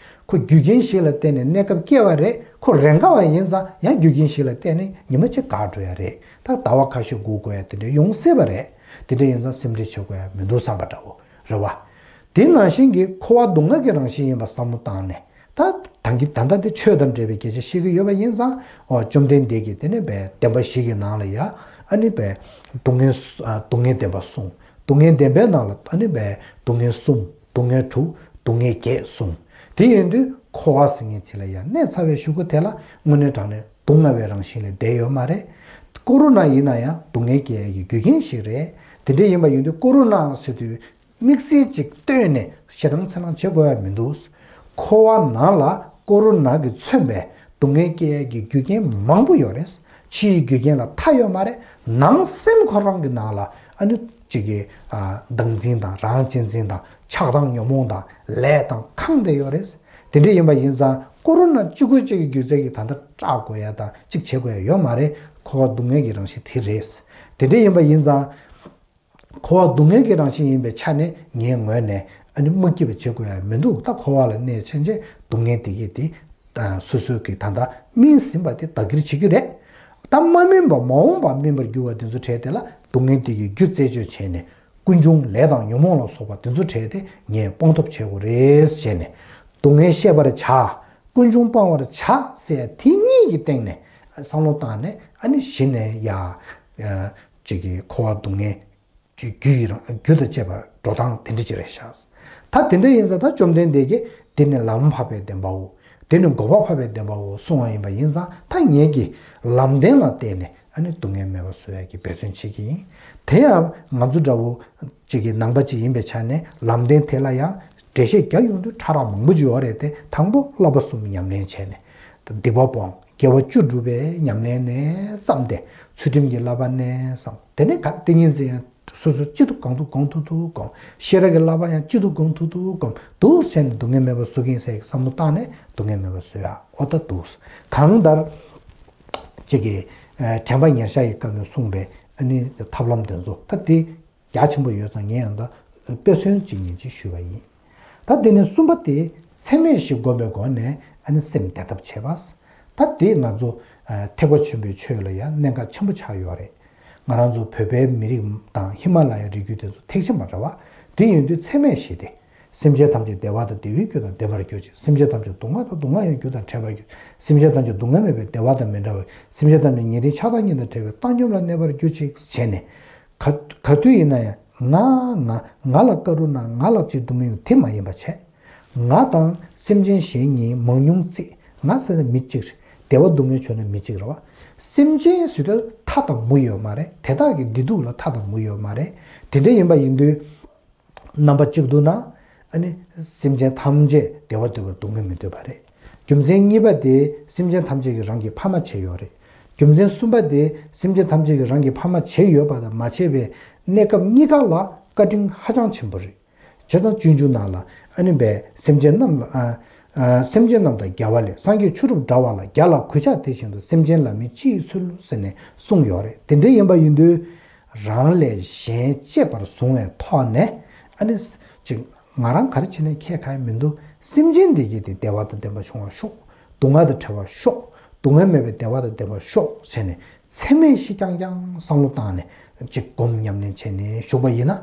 ཁོ་རྒྱུ་རྐྱེན་ཞིག་ལ་བརྟེན་ནས་གནས་སྐབས་སྐྱེ་བ་རེད། ཁོ་རེ་འགའ་བ་ཡིན་ཙང་ཡང་རྒྱུ་རྐྱེན་ཞིག་ལ་བརྟེན་ནས་ཉི་མ་གཅིག་འགག་འགྲོ་ཡ་རེད། ད་ཟླ་བ་ཁ་ཤས་སྒུག་དགོས་ཡ་དེ་འདྲ་ཡོང་སྲིད་པ་རེད། དེ་འདྲ་ཡིན་ཙང་སེམས་ཁྲལ་བྱེད་དགོས་ཡ་མི་འདུག་བསམ་པ་འདྲ་བོ་རེད་བ། དེ་ནང་བཞིན་གྱི་འཁོར་བ་སྡུག་བསྔལ་གྱི་རང་བཞིན་ཡིན་པ་བསམ་བློ་བཏང་ནས། ད་ད་གི་ད་ལྟ་དེ་ཆོས་དང་འབྲེལ་བའི་སྐད་ཆ་བཤད་ཀྱི་ཡོད་པ་ཡིན་ཙང་། ཨོ་བཅོམ་ལྡན་འདས་ཀྱིས་དེ་ནས་བའི་བདེན་པ་བཞི་གི་ནང་ལ་ཡ། ཨ་ནི་བའི་སྡུག་བསྔལ་སྡུག་བསྔལ་བདེན་པ་གསུངས། སྡུག་བསྔལ་བདེན་པའི་ནང་ལ་ཨ་ནི་བའི་སྡུག་བསྔལ་གསུམ། སྡུག་བསྔལ་དྲུག། སྡུག་བསྔལ་བརྒྱད་གསུངས། དེ་ཡིན་དུས་འཁོར་བ་ཟེར་མཁན་དེ་ལ་ཡང་གནས་ཚར་བའི་གཞུག་གུ་དེ་ལ་དངོས་གནས་དྲང་གནས་སྡུག་བསྔལ་བའི་རང་བཞིན་ལས་འདས་ཡོད་མ་རེད། ཀོ་རོ་ན་ཡིན་ན་ཡང་སྡུག་བསྔལ་སྐྱེ་ཡ་གི་རྒྱུ་རྐྱེན་ཞིག་རེད། དེ་འདྲ་ཡིན་པ་ཡིན་དུས་ཀོ་རོ་ན་ཟེར་དུས་དམིགས་བསལ་ཅིག་བཏོན་ནས་ཞེ་དྲག་ཚེར་ལང་བྱེད་དགོས་ཡ་མི་འདུག་འཁོར་བ་ནང་ལ་ཀོ་རོ་ན་གིས་མཚོན་པའི་སྡུག་བསྔལ་སྐྱེ་ཡ་གི་རྒྱུ་རྐྱེན་མང་པོ་ཡོད་རེད། ཕྱིའི་རྒྱུ་རྐྱེན་ལ་མཐའ་ཡོད་མ་རེད། ནང་སེམས་ཁོ་རང་གི་ནང་ལ་ཨ་ནི་གཅིག་གི་ཨ་བདག་འཛིན་དང་རང་གཅེས་འཛིན་དང་ཆགས་སྡང་ཉོན་མོངས་དང་ལས་དང་ཁེངས་བསྡད་ཡོད་རེད། དེ་འདྲ་ཡིན་པ་ཡིན་ཙང་ཀོ་རོ་ན་གཅིག་པུ་གཅིག་གི་རྒྱུ་རྩལ་གྱིས་ད་ལྟ་སྐྲག་དགོས་ཡ་དང་གཅིག་བྱེད་དགོས་ཡ་ཡོད་མ་རེད། འཁོར་བ་སྡུག་བསྔལ་གྱི་རང་བཞིན་དེ་རེད། དེ་འདྲ་ཡིན་པ་ཡིན་ཙང་། འཁོར་བ་སྡུག་བསྔལ་གྱི་རང་བཞིན་ཡིན་པའི་ཆ་ནས་ངའི་ངོས་ནས་ཨ་ནི་མ་སྐྱིད་པ་བྱེད་དགོས་ཡ་མི་འདུག་ད་འཁོར་བ་ལ་གནས་ཕྱིན་ཆད་སྡུག་བསྔལ་དེ་གས་དེ་ད་སོ་སོ་གི་ད་ལྟ་སྨིན་ཟིན་པ་དེ་བདག་གིར་བྱེད་རྒྱུ་རེད། ད་མ་སྨིན་པ་མ་འོངས་པ་སྨིན་པར་འགྱུར་བ་དེ་ཚོ་བྲལ་དེ་ལ་སྡུག་བསྔལ་དེ་གི་རྒྱུ་རྩད་གཅོད་བྱས་ནས་ཀུན་འབྱུང་ལས་དང་ཉོན་མོངས་ལ་སོགས་པ་དེ་ཚོ་བྲལ་ཏེ་ངས་སྤོང་ཐབས་བྱེད་དགོས་རེད་ཟེར་ནས། སྡུག་བསྔལ་ཤེས་པར་བྱ། ཀུན་འབྱུང་སྤང་བར་བྱ་ཟེར་དེ་གཉིས་ཀྱི་སྟེང་ནས་བསམ་བློ་བཏང་ནས་ཨ་ནི་གཞི་ནས་ཡ། ཅིག་གི་འཁོར་བ་སྡུག་བསྔལ་གྱི་རྒྱུ་ཡི་རང་རྒྱུ་དང་བཅས་པ་འགྲོ་སྟངས་དེ་འདྲ་ཅིག་རེད་ཤག་ད་དེ་འདྲ་ཡིན་ཙང་ད་བཅོམ་ལྡན་འདས་ཀྱིས་འདི་ནི་ལམ་འཕགས་པའི་བདེན་པའོ། འདི་ནི་འགོག་པ་འཕགས་པའི་བདེན་པའོ་གསུང་བ་ཡིན་པ་ཡིན་ཙང་ད་ངེད་ཀྱིས་ལམ་བདེན་ལ་བརྟེན་ནས་ཨ་ནི་སྡུག་བསྔལ་མེད་པར་བཟོ་ཡ་གི་འབད་བརྩོན་བྱེད་ཀྱི་ཡིན། དེ་ཡང་ང་ཚོ་འདྲ་བོ་ཅིག་གི་ནང་པ་ཅིག་ཡིན་པའི་ཆ་ནས་ལམ་བདེན་དེ་ལ་ཡང་འགྲེལ་བཤད་རྒྱག་ཡོང་དུས་ཕྲ་རགས་མང་པོ་ཅིག་ཡོད་རེད་དེ། དང་པོ་བསླབ་པ་གསུམ་ཉམས་ལེན་བྱས་ནས་སྡིག་པ་སྤོང་། དགེ་བ་བཅུ་སྒྲུབ་པའི་ཉམས་ལེན་ནས་བརྩམས་ཏེ་ཚུལ་ཁྲིམས་ཀྱི་བསླབ་པ་ནས་བརྩམས་ཏེ་ནས་ག་ཏིང་ངེ་འཛིན་ཡང་སོ་སོ་ཅི་ཐུབ་གང་ཐུབ་གང་ཐུབ་ཐུབ་སྒོམ། ཤེས་རབ་ཀྱི་བསླབ་པ་ཡང་ཅི་ཐུབ་གང་ཐུབ་ཐུབ་སྒོམ། འདུག་བྱས་ནས་སྡུག་བསྔལ་མེད་པར་བཟོ་གི་ཡིན་ཟེར་བསམ་བློ་བཏང་ནས་སྡུག་བསྔལ་མེད་པར་བཟོ་ཡ་ཨོ་ད་འདུག་གང་ལྟར་ཅིག་གི་དྲན་པ་ཉེར་བཞག་གི་སྐབས་ནས་གསུངས་པའི་ཨ་ནི་ཐབས་ལམ་དེ་ཚོ་ད་དེ་རྒྱ་ཆེན་པོ་ཡོད་ཙང་ངས་ཡང་ད་དཔེ་མཚོན་གཅིག་གཉིས་ཅིག་ཞུས་པ་ཡིན། ད་དེ་ནས་གསུམ་པ་དེ་ཚད་མེད་བཞི་བསྒོམ་པའི་སྒོ་ནས་ཨ་ནི་སེམས་བདེ་ཐབས་བྱེད་པ། ད་དེ་ང་ཚོ་ཐེག་པ་ཆེན་པོའི་ཆོས་ལ་ཡང་གནད་འགག་ཆེན་པོ་ཆགས་ཡོད་རེད། ང་རང་ཚོ་བོད་པའི་མི་རིགས་དང་ཧི་མ་ལ་ཡའི་རི་རྒྱུད་དེ་ཚོ་ཐེག་ཆེན་པ་རེད་བ། དེ་ཡིན་དུས་ཚད་མེད་བཞི་སྟེ། སེམས་ཅན་ཐམས་ཅད་བདེ་བ་དང་བདེ་བའི་རྒྱུ་དང་ལྡན་པར་གྱུར་ཅིག་སེམས་ཅན་ཐམས་ཅད་སྡུག་བསྔལ་དང་སྡུག་བསྔལ་བའི་རྒྱུ་དང་བྲལ་བར་གྱུར། སེམས་ཅན་ཐམས་ཅད་སྡུག་བསྔལ་མེད་པའི་བདེ་བ་དང་མི་འབྲལ་བར། སེམས་ཅན་ཐམས་ཅད་ཉེ་རིང་ཆགས་སྡང་གཉིས་དང་བྲལ་བའི་བཏང་སྙོམས་ལ་གནས་པར་གྱུར་ཅིག་བྱས་ནས། ག་ག་དུས་ཡིན་ན་ཡང་ང་ང་ང་ལ་བཀའ་རུ་ན་ང་ལ་ཅིག་སྡུག་བསྔལ་ཡོང་དེ་མ་ཡིན་པ་བྱས། ང་དང་སེམས་ཅན་གཞན་གཉིས་མང་ཉུང་བརྩིས། ང་ཟེར་ན་མི་གཅིག་རེད། བདེ་བ་སྡུག་བསྔལ་བྱུང་ན་མི་གཅིག་རེད་བ། སེམས་ཅན་ཟེར་དུས་མཐའ་དང་མུ་ཡོད་མ་རེད། དེ་དག་གི་བདེ་སྡུག་ལ་མཐའ་དང་མུ་ཡོད་མ་རེད། དེ་འདྲ་ཡིན་པ་ཡིན་དུས། རྣམ་པ་གཅིག་ཏུ་ན། ཨ་ནི་སེམས་ཅན་ཐམས་ཅད་བདེ་བ་འདོད་པ་སྡུག་བསྔལ་མི་འདོད་པ་རེད། རྒྱུ་མཚན་གཉིས་པ་དེ་སེམས་ཅན་ཐམས་ཅད་ཀྱིས་རང་གི་ཕ་མ་བྱས་ཡོད་རེད། རྒྱུ་མཚན་གསུམ་པ་དེ་སེམས་ཅན་ཐམས་ཅད་ཀྱིས་རང་གི་ཕ་མ་བྱས་ཡོད་པ་དང་མ་བྱས་པའི་གནས་སྐབས་གཉིས་ཀ་ལ་བཀའ་དྲིན་ཧ་ཅང་ཆེན་པོ་རེད། བྱས་ཙང་སྤྱོད་འཇུག་ནང་ལ་ཨ་ནི་བས་སེམས་ཅན་རྣམས་ལ་ཨ་ཨ་སེམས་ཅན་རྣམས་དང་རྒྱལ་བ་ལས། སངས་རྒྱས་ཆོས་དྲུག་འདྲ་བ་ལ། རྒྱལ་ལ་གུས་ཕྱག་དེ་བཞིན་དུ། སེམས་ཅན་ལ་མིན་ཅི་ཡི་ཚུལ་ཟེར་ནས་གསུངས་ཡོད་རེད། དེ་འདྲ་ཡིན་པ་ཡིན་དུས། རང་ལས་གཞན་གཅེས་པར་བཟུང་བའི་ཐོག་ནས་ཨ་ནི་ཅིག་ང་རང་ག་རེ་བྱས་ནས་ཁྱད་ཁ་ཡ་མི་འདུག་སེམས་ཅན་འདི་གྱད་དེ་བདེ་བ་དང་ལྡན་པ་བྱུང་བར་ཤོག་སྡུག་བསྔལ་དང་བྲལ་བར་ཤོག་སྡུག་བསྔལ་མེད་པའི་བདེ་བ་དང་ལྡན་པར་ཤོག་ཟེར་ནས་ཚད་མེད་བཞི་རྐྱང་རྐྱང་བསམ་བློ་བཏང་ནས་ཅིག་སྒོམ་ཉམས་ལེན་བྱས་ནས་བཞུགས་པ་ཡིན་ན།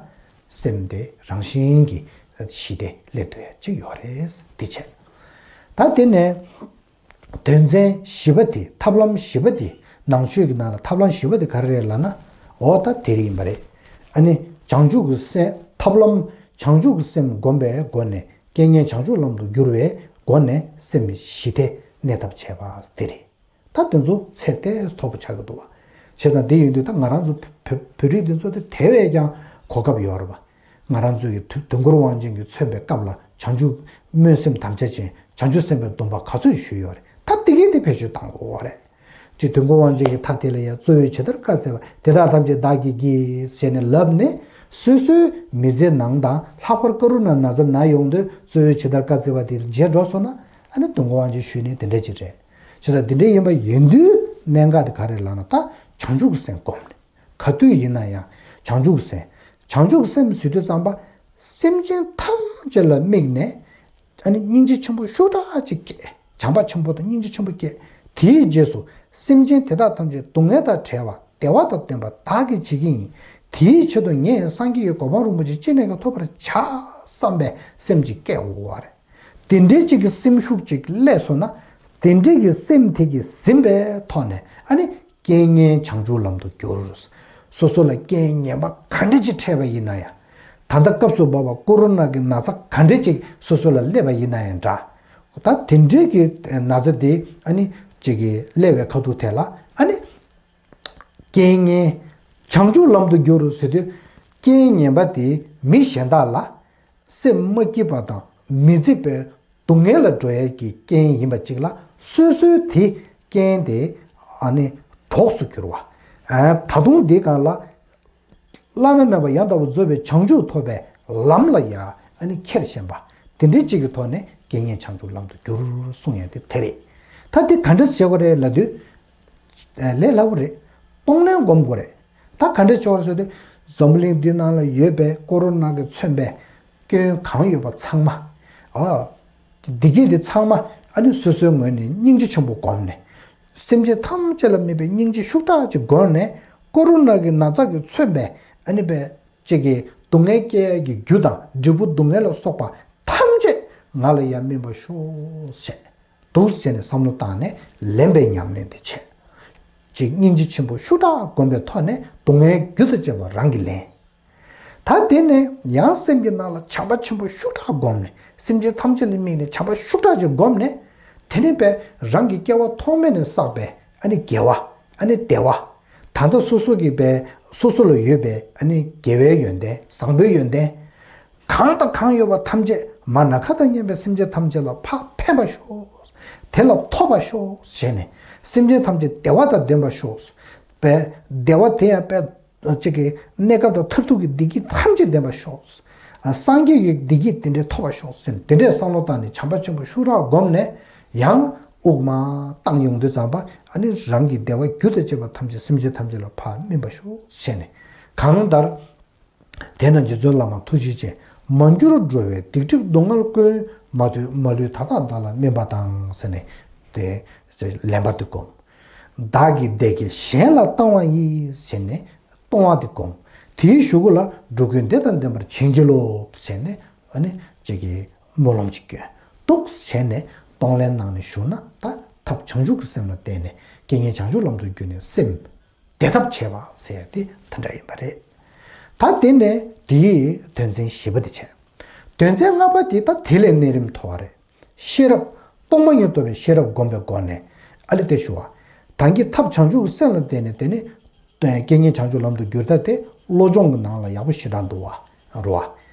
སེམས་དེ་རང་བཞིན་གྱིས་ཞི་བདེ་སླེབས་ཐུབ་ཡ་ཅིག་ཡོད་རེད། འདི་བྱས། ད་དེ་ནས། དོན་ཚན་བཞི་པ་དེ། ཐབས་ལམ་བཞི་པ་དེ། ནང་ཆོས་ཀྱི་ནང་ལ་ཐབས་ལམ་བཞི་པ་དེ་ག་རེ་རེད་ལབ་ན། འོ་ད་དེ་རེད་ཡིན་པ་རེད། ཨ་ནི་བྱང་ཆུབ་ཀྱི་སེམས། ཐབས་ལམ་བྱང་ཆུབ་ཀྱི་སེམས་བསྒོམ་པའི་སྒོ་ནས་རྐྱེན་ངན་བྱང་ཆུབ་ལམ་དུ་བསྒྱུར་བའི་སྒོ་ནས་སེམས་ཞི་བདེ་གནས་ཐབས་བྱས་པ་དེ་རེད། ད་དེ་ཚོ་ཚད་ཏོག་ཙམ་མཐོ་པོ་ཆགས་ཀྱི་འདུག་བ། བྱས་ཙང་དེ་ཡིན་དུས་ད་ང་རང་ཚོ་བོད་བོད་རིགས་འདི་ཚོ་དེ་དེ་བས་ཀྱང་གོ་སྐབས་ཡོད་རེད་བ། ང་རང་ཚོ་ཡི་དུས་དུས་འཁོར་དབང་ཆེན་གྱིས་མཚོན་པའི་སྐབས་ལ་བྱང་ཆུབ་སྨོན་སེམས་དམ་བཅའ་ཅན་བྱང་ཆུབ་སེམས་དཔའི་སྡོམ་པ་ག་ཚོད་ཞུས་ཡོད་རེད། ད་དེ་གས་དེ་བེད་སྤྱོད་བཏང་དགོས་རེད། ཅེས་དུས་འཁོར་དབང་ཆེན་གྱིས་མཐའ་དེ་ལ་ཡང་གཙོ་བོས་ཇི་ལྟར་བཀའ་སྩལ་པ། དེ་དག་ཐམས་ཅད་བདག་གིས་བགྱི། ཟེར་ནས་ལབ་ནས་སོ་སོའི་མི་ཚེ་ནང་དང་ལྷག་པར་ཀ་རུ་ན་ན་ཚ་ན་ཡོང་དུས་གཙོ་བོས་ཇི་ལྟར་བཀའ་སྩལ་པ་དེ་བརྗེད་འགྲོ་སོང་ན། ཨ་ནི་དུས་འཁོར་དབང་ཆེན་ཞུས་ནས་དེ་འདྲ་ཅིག་རེད། བྱས་ཙང་དེ་འདྲ་ཡིན་པ་ཡིན་དུས་གནད་འགག་དེ་ག་རེ་ལབ་ན། ད་བྱང་ཆུབ་ཀྱི་སེམས་བསྒོམ་ནས། ག་དུས་ཡིན་ན་ཡང་བྱང་ཆུབ་ཀྱི་སེམས། བྱང་ཆུབ་ཀྱི་སེམས་ཟེར་དུས་ཙམ་པ། སེམས་ཅན་ཐམས་ཅད་ལ་དམིགས་ནས། ཨ་ནི་སྙིང་རྗེ་ཆེན་པོ་ཤུགས་དྲག་ཅིག་སྐྱེས། བྱམས་པ་ཆེན་པོ་དང་སྙིང་རྗེ་ཆེན་པོ་སྐྱེས། དེའི་རྗེས་སུ་སེམས་ཅན་དེ་དག་ཐམས་ཅད་སྡུག་བསྔལ་དང་བྲལ་བ་བདེ་བ་དང་ལྡན་པ་བདག་གིས་བྱེད་ཀྱི་ཡིན། དེའི་ཆེད་དུ་ངས་སངས་རྒྱས་ཀྱི་གོ་འཕང་རིན་པོ་ཆེ་ཅི་ནས་ཀྱང་ཐོབ་པར་བྱ་བསམ་པའི་སེམས་ཅིག་སྐྱེ་དགོས་པ་རེད། དེ་འདྲའི་ཅིག་གི་སེམས་ཤུགས་ཅིག་སླེབས་སོང་ན། དེ་འདྲའི་གི་སེམས་དེ་གི་ཟིན་པའི་ཐོག་ནས་ཨ་ནི་རྐྱེན་ངན་བྱང་ཆུབ་ལམ་དུ་བསྒྱུར། སོ་སོ་ལ་རྐྱེན་ངན་པ་ག་འདྲ་ཅིག་འཕྲད་པ་ཡིན་ན་ཡང་། ད་ལྟ་སྐབས་སུ་བབ་པ་ཀོ་རོ་ན་གི་ན་ཚ་ག་འདྲ་ཅིག་སོ་སོ་ལ་སླེབས་པ་ཡིན་ན་ཡང་འདྲ། ད་དེ་འདྲའི་གི་ན་ཚ་དེ་ཨ་ནི་ཅིག་གི་སླེབས་པའི་ཁ་ཐུག་དེ་ལ་ཨ་ནི། རྐྱེན་ངན། བྱང་ཆུབ་ལམ་དུ་བསྒྱུར་ཟེར་དུས། རྐྱེན་ངན་པ་དེ་མི་གཞན་དག་ལ་སེམས་མ་སྐྱིད་པ་དང་མི་མཛེས་པའི་སྡུག་བསྔལ་ལ་འགྲོ་ཡས་ཀྱི་རྐྱེན་ཡིན་པ་གཅིག་ལ། སོ་སོའི་དེ་རྐྱེན་དེ་ཨ་ནི་གྲོགས་སུ་གྱུར་བ། ཨ་ད་དུང་འདི་གང་ལ། བླ་ན་མེད་པ་ཡང་དག་པར་རྫོགས་པའི་བྱང་ཆུབ་ཐོབ་པའི་ལམ་ལ་ཡང་ཨ་ནི་ཁྱེར་བཞིན་པ། དེ་འདྲའི་གཅིག་གི་ཐོག་ནས་རྐྱེན་ངན་བྱང་ཆུབ་ལམ་དུ་བསྒྱུར་གསུང་ཡ་དེ་དེ་རེད། ད་དེ་ག་འདྲ་བྱེད་དགོས་རེད་ལབ་དུས། ལས་སླ་པོ་རེད། གཏོང་ལེན་སྒོམ་དགོས་རེད། ད་ག་འདྲ་བྱེད་དགོས་རེད་ཟེར་དུས། འཛམ་བུ་གླིང་འདི་ནང་ལ་ཡོད་པའི་ཀོ་རོ་ན་གིས་མཚོན་པའི་སྐྱོན་གང་ཡོད་པ་ཚང་མ། ཨ། བདེ་སྐྱིད་དེ་ཚང་མ་ཨ་ནི་སོ་སོའི་ངོས་ནས་སྙིང་རྗེ་ཆེན་པོ་བསྒོམས་ནས། སེམས་ཅན་ཐམས་ཅད་ལ་དམིགས་པའི་སྙིང་རྗེ་ཤུགས་དྲག་ཅིག་བསྒོམས་ནས། ཀོ་རོ་ན་གི་ན་ཚ་གིས་མཚོན་པའི་ཨ་ནི་པའི་ཅིག་གི་སྡུག་བསྔལ་སྐྱེ་ཡས་ཀྱི་རྒྱུ་དང་འབྲས་བུ་སྡུག་བསྔལ་ལ་སོགས་པ་ཐམས་ཅད་ང་ལ་ཡང་སྨིན་པར་ཤོག་ཟེར། འདུག་ཟེར་ནས་བསམ་བློ་བཏང་ནས་ལེན་པའི་ཉམས་ལེན་དེ་བྱེད། ཅིག་སྙིང་རྗེ་ཆེན་པོ་ཤུགས་དྲག་བསྒོམས་པའི་ཐོག་ནས་སྡུག་བསྔལ་རྒྱུ་དང་བཅས་པ་རང་གིས་ལེན། ད་དེ་ནས་ཡང་སེམས་ཀྱི་ནང་ལ་བྱམས་པ་ཆེན་པོ་ཤུགས་དྲག་བསྒོམས་ནས། སེམས་ཅན་ཐམས་ཅད་ལ་དམིགས་ནས་བྱམས་པ་ཤུགས་དྲག་ཅིག་བསྒོམས་ནས། དེ་ནས་པས་རང་གི་སྐྱེ་བ་ཐོག་མེད་ནས་བསགས་པའི་ཨ་ནི་དགེ་བ། ཨ་ནི་བདེ་བ། ད་ལྟ་སོ་སོ་གི་པས་སོ་སོ་ལ་ཡོད་པའི་ཨ་ནི་དགེ་བའི་ཡོན་ཏན། བཟང་པོའི་ཡོན་ཏན། གང་དང་གང་ཡོད་པ་ཐམས་ཅད་མ་ན་ཁ་དང་མཉམ་པའི་སེམས་ཅན་ཐམས་ཅད་ལ་ཕར་ཕན་པར་ཤོག། དེ་ལ་ཐོབ་པར་ཤོག་ཟེར་ནས། སེམས་ཅན་ཐམས་ཅད་བདེ་བ་དང་ལྡན་པར་ཤོག། པས་བདེ་བ་དེ་ཡང་པས་ཅིག་གི་གནས་སྐབས་དང་མཐར་ཐུག་གི་བདེ་སྐྱིད་ཐམས་ཅད་ལྡན་པར་ཤོག། སངས་རྒྱས་ཀྱི་བདེ་སྐྱིད་དེ་འདྲའི་ཐོབ་པར་ཤོག་ཟེར་ནས། དེ་འདྲའི་བསམ་བློ་བཏང་ནས་བྱམས་པ་ཆེན་པོ་ཤུགས་དྲག་བསྒོམས་ནས། ཡང་དབུགས་མར་བཏང་ཡོང་དུས་ཙམ་པ། ཨ་ནི་རང་གི་བདེ་བ་རྒྱུ་དང་བཅས་པ་ཐམས་ཅད་སེམས་ཅན་ཐམས་ཅད་ལ་ཕར་སྨིན་པར་ཤོག་ཟེར་ནས། གང་ལྟར། དེས་ན་རྗེ་བཙུན་བླ་མ་ཐུགས་རྗེ་ཅན། མ་གྱུར་འགྲོ་བའི་སྡིག་སྒྲིབ་སྡུག་བསྔལ་ཀུན། མ་ལུས་མ་ལུས་མཐའ་དག་བདག་ལ་སྨིན་པ་དང་ཟེར་ནས། དེ་ལེན་པ་དེ་བསྒོམ། བདག་གི་བདེ་སྐྱིད་གཞན་ལ་གཏང་བ་ཡིས་ཟེར་ནས་གཏོང་བ་དེ་བསྒོམ། དེའི་གཞུག་གུ་ལ། འགྲོ་ཀུན་བདེ་དང་ལྡན་པར་བྱིན་གྱིས་རློབས་ཟེར་ནས། ཨ་ནི་ཅིག་གི་སྨོན་ལམ་ཅིག་བསྐྱོན། འདུག་བྱས་ནས་གཏོང་ལེན་གནང་ནས་བཞུགས་ན། ད་ཐབས་བྱང་ཆུབ་ཀྱི་སེམས་ལ་བརྟེན་ནས་རྐྱེན་ངན་བྱང་ཆུབ་ལམ་དུ་བསྒྱུར་ནས་སེམས་བདེ་ཐབས་བྱེད་པ་ཟེར་ཡ་དེ་དེ་འདྲ་ཡིན་པ་རེད། ད་དེ་ནས་དེའི་དོན་ཚན་བཞི་པ་དེ་བྱས། དོན་ཚན་ལྔ་པ་དེ་ད་དེ་ལས་གནས་རིམ་མཐོ་བ་རེད། ཤེས་རབ། སྟོང་པ་ཉིད་རྟོགས་པའི་ཤེས་རབ་བསྒོམ་པའི་སྒོ་ནས། ཨ་ལས་དེ་ཞུ་བ། ད་གིན་ཐབས་བྱང་ཆུབ་ཀྱི་སེམས་ལ་བརྟེན་ནས། དེ་ནི་རྐྱེན་ངན་བྱང་ཆུབ་ལམ་དུ་བསྒྱུར་ཐབས་དེ། བློ་སྦྱོང་གི་ནང་ལ་ཡག་པོ་ཞེ་དྲག་འདུག་བ། རེད་བ།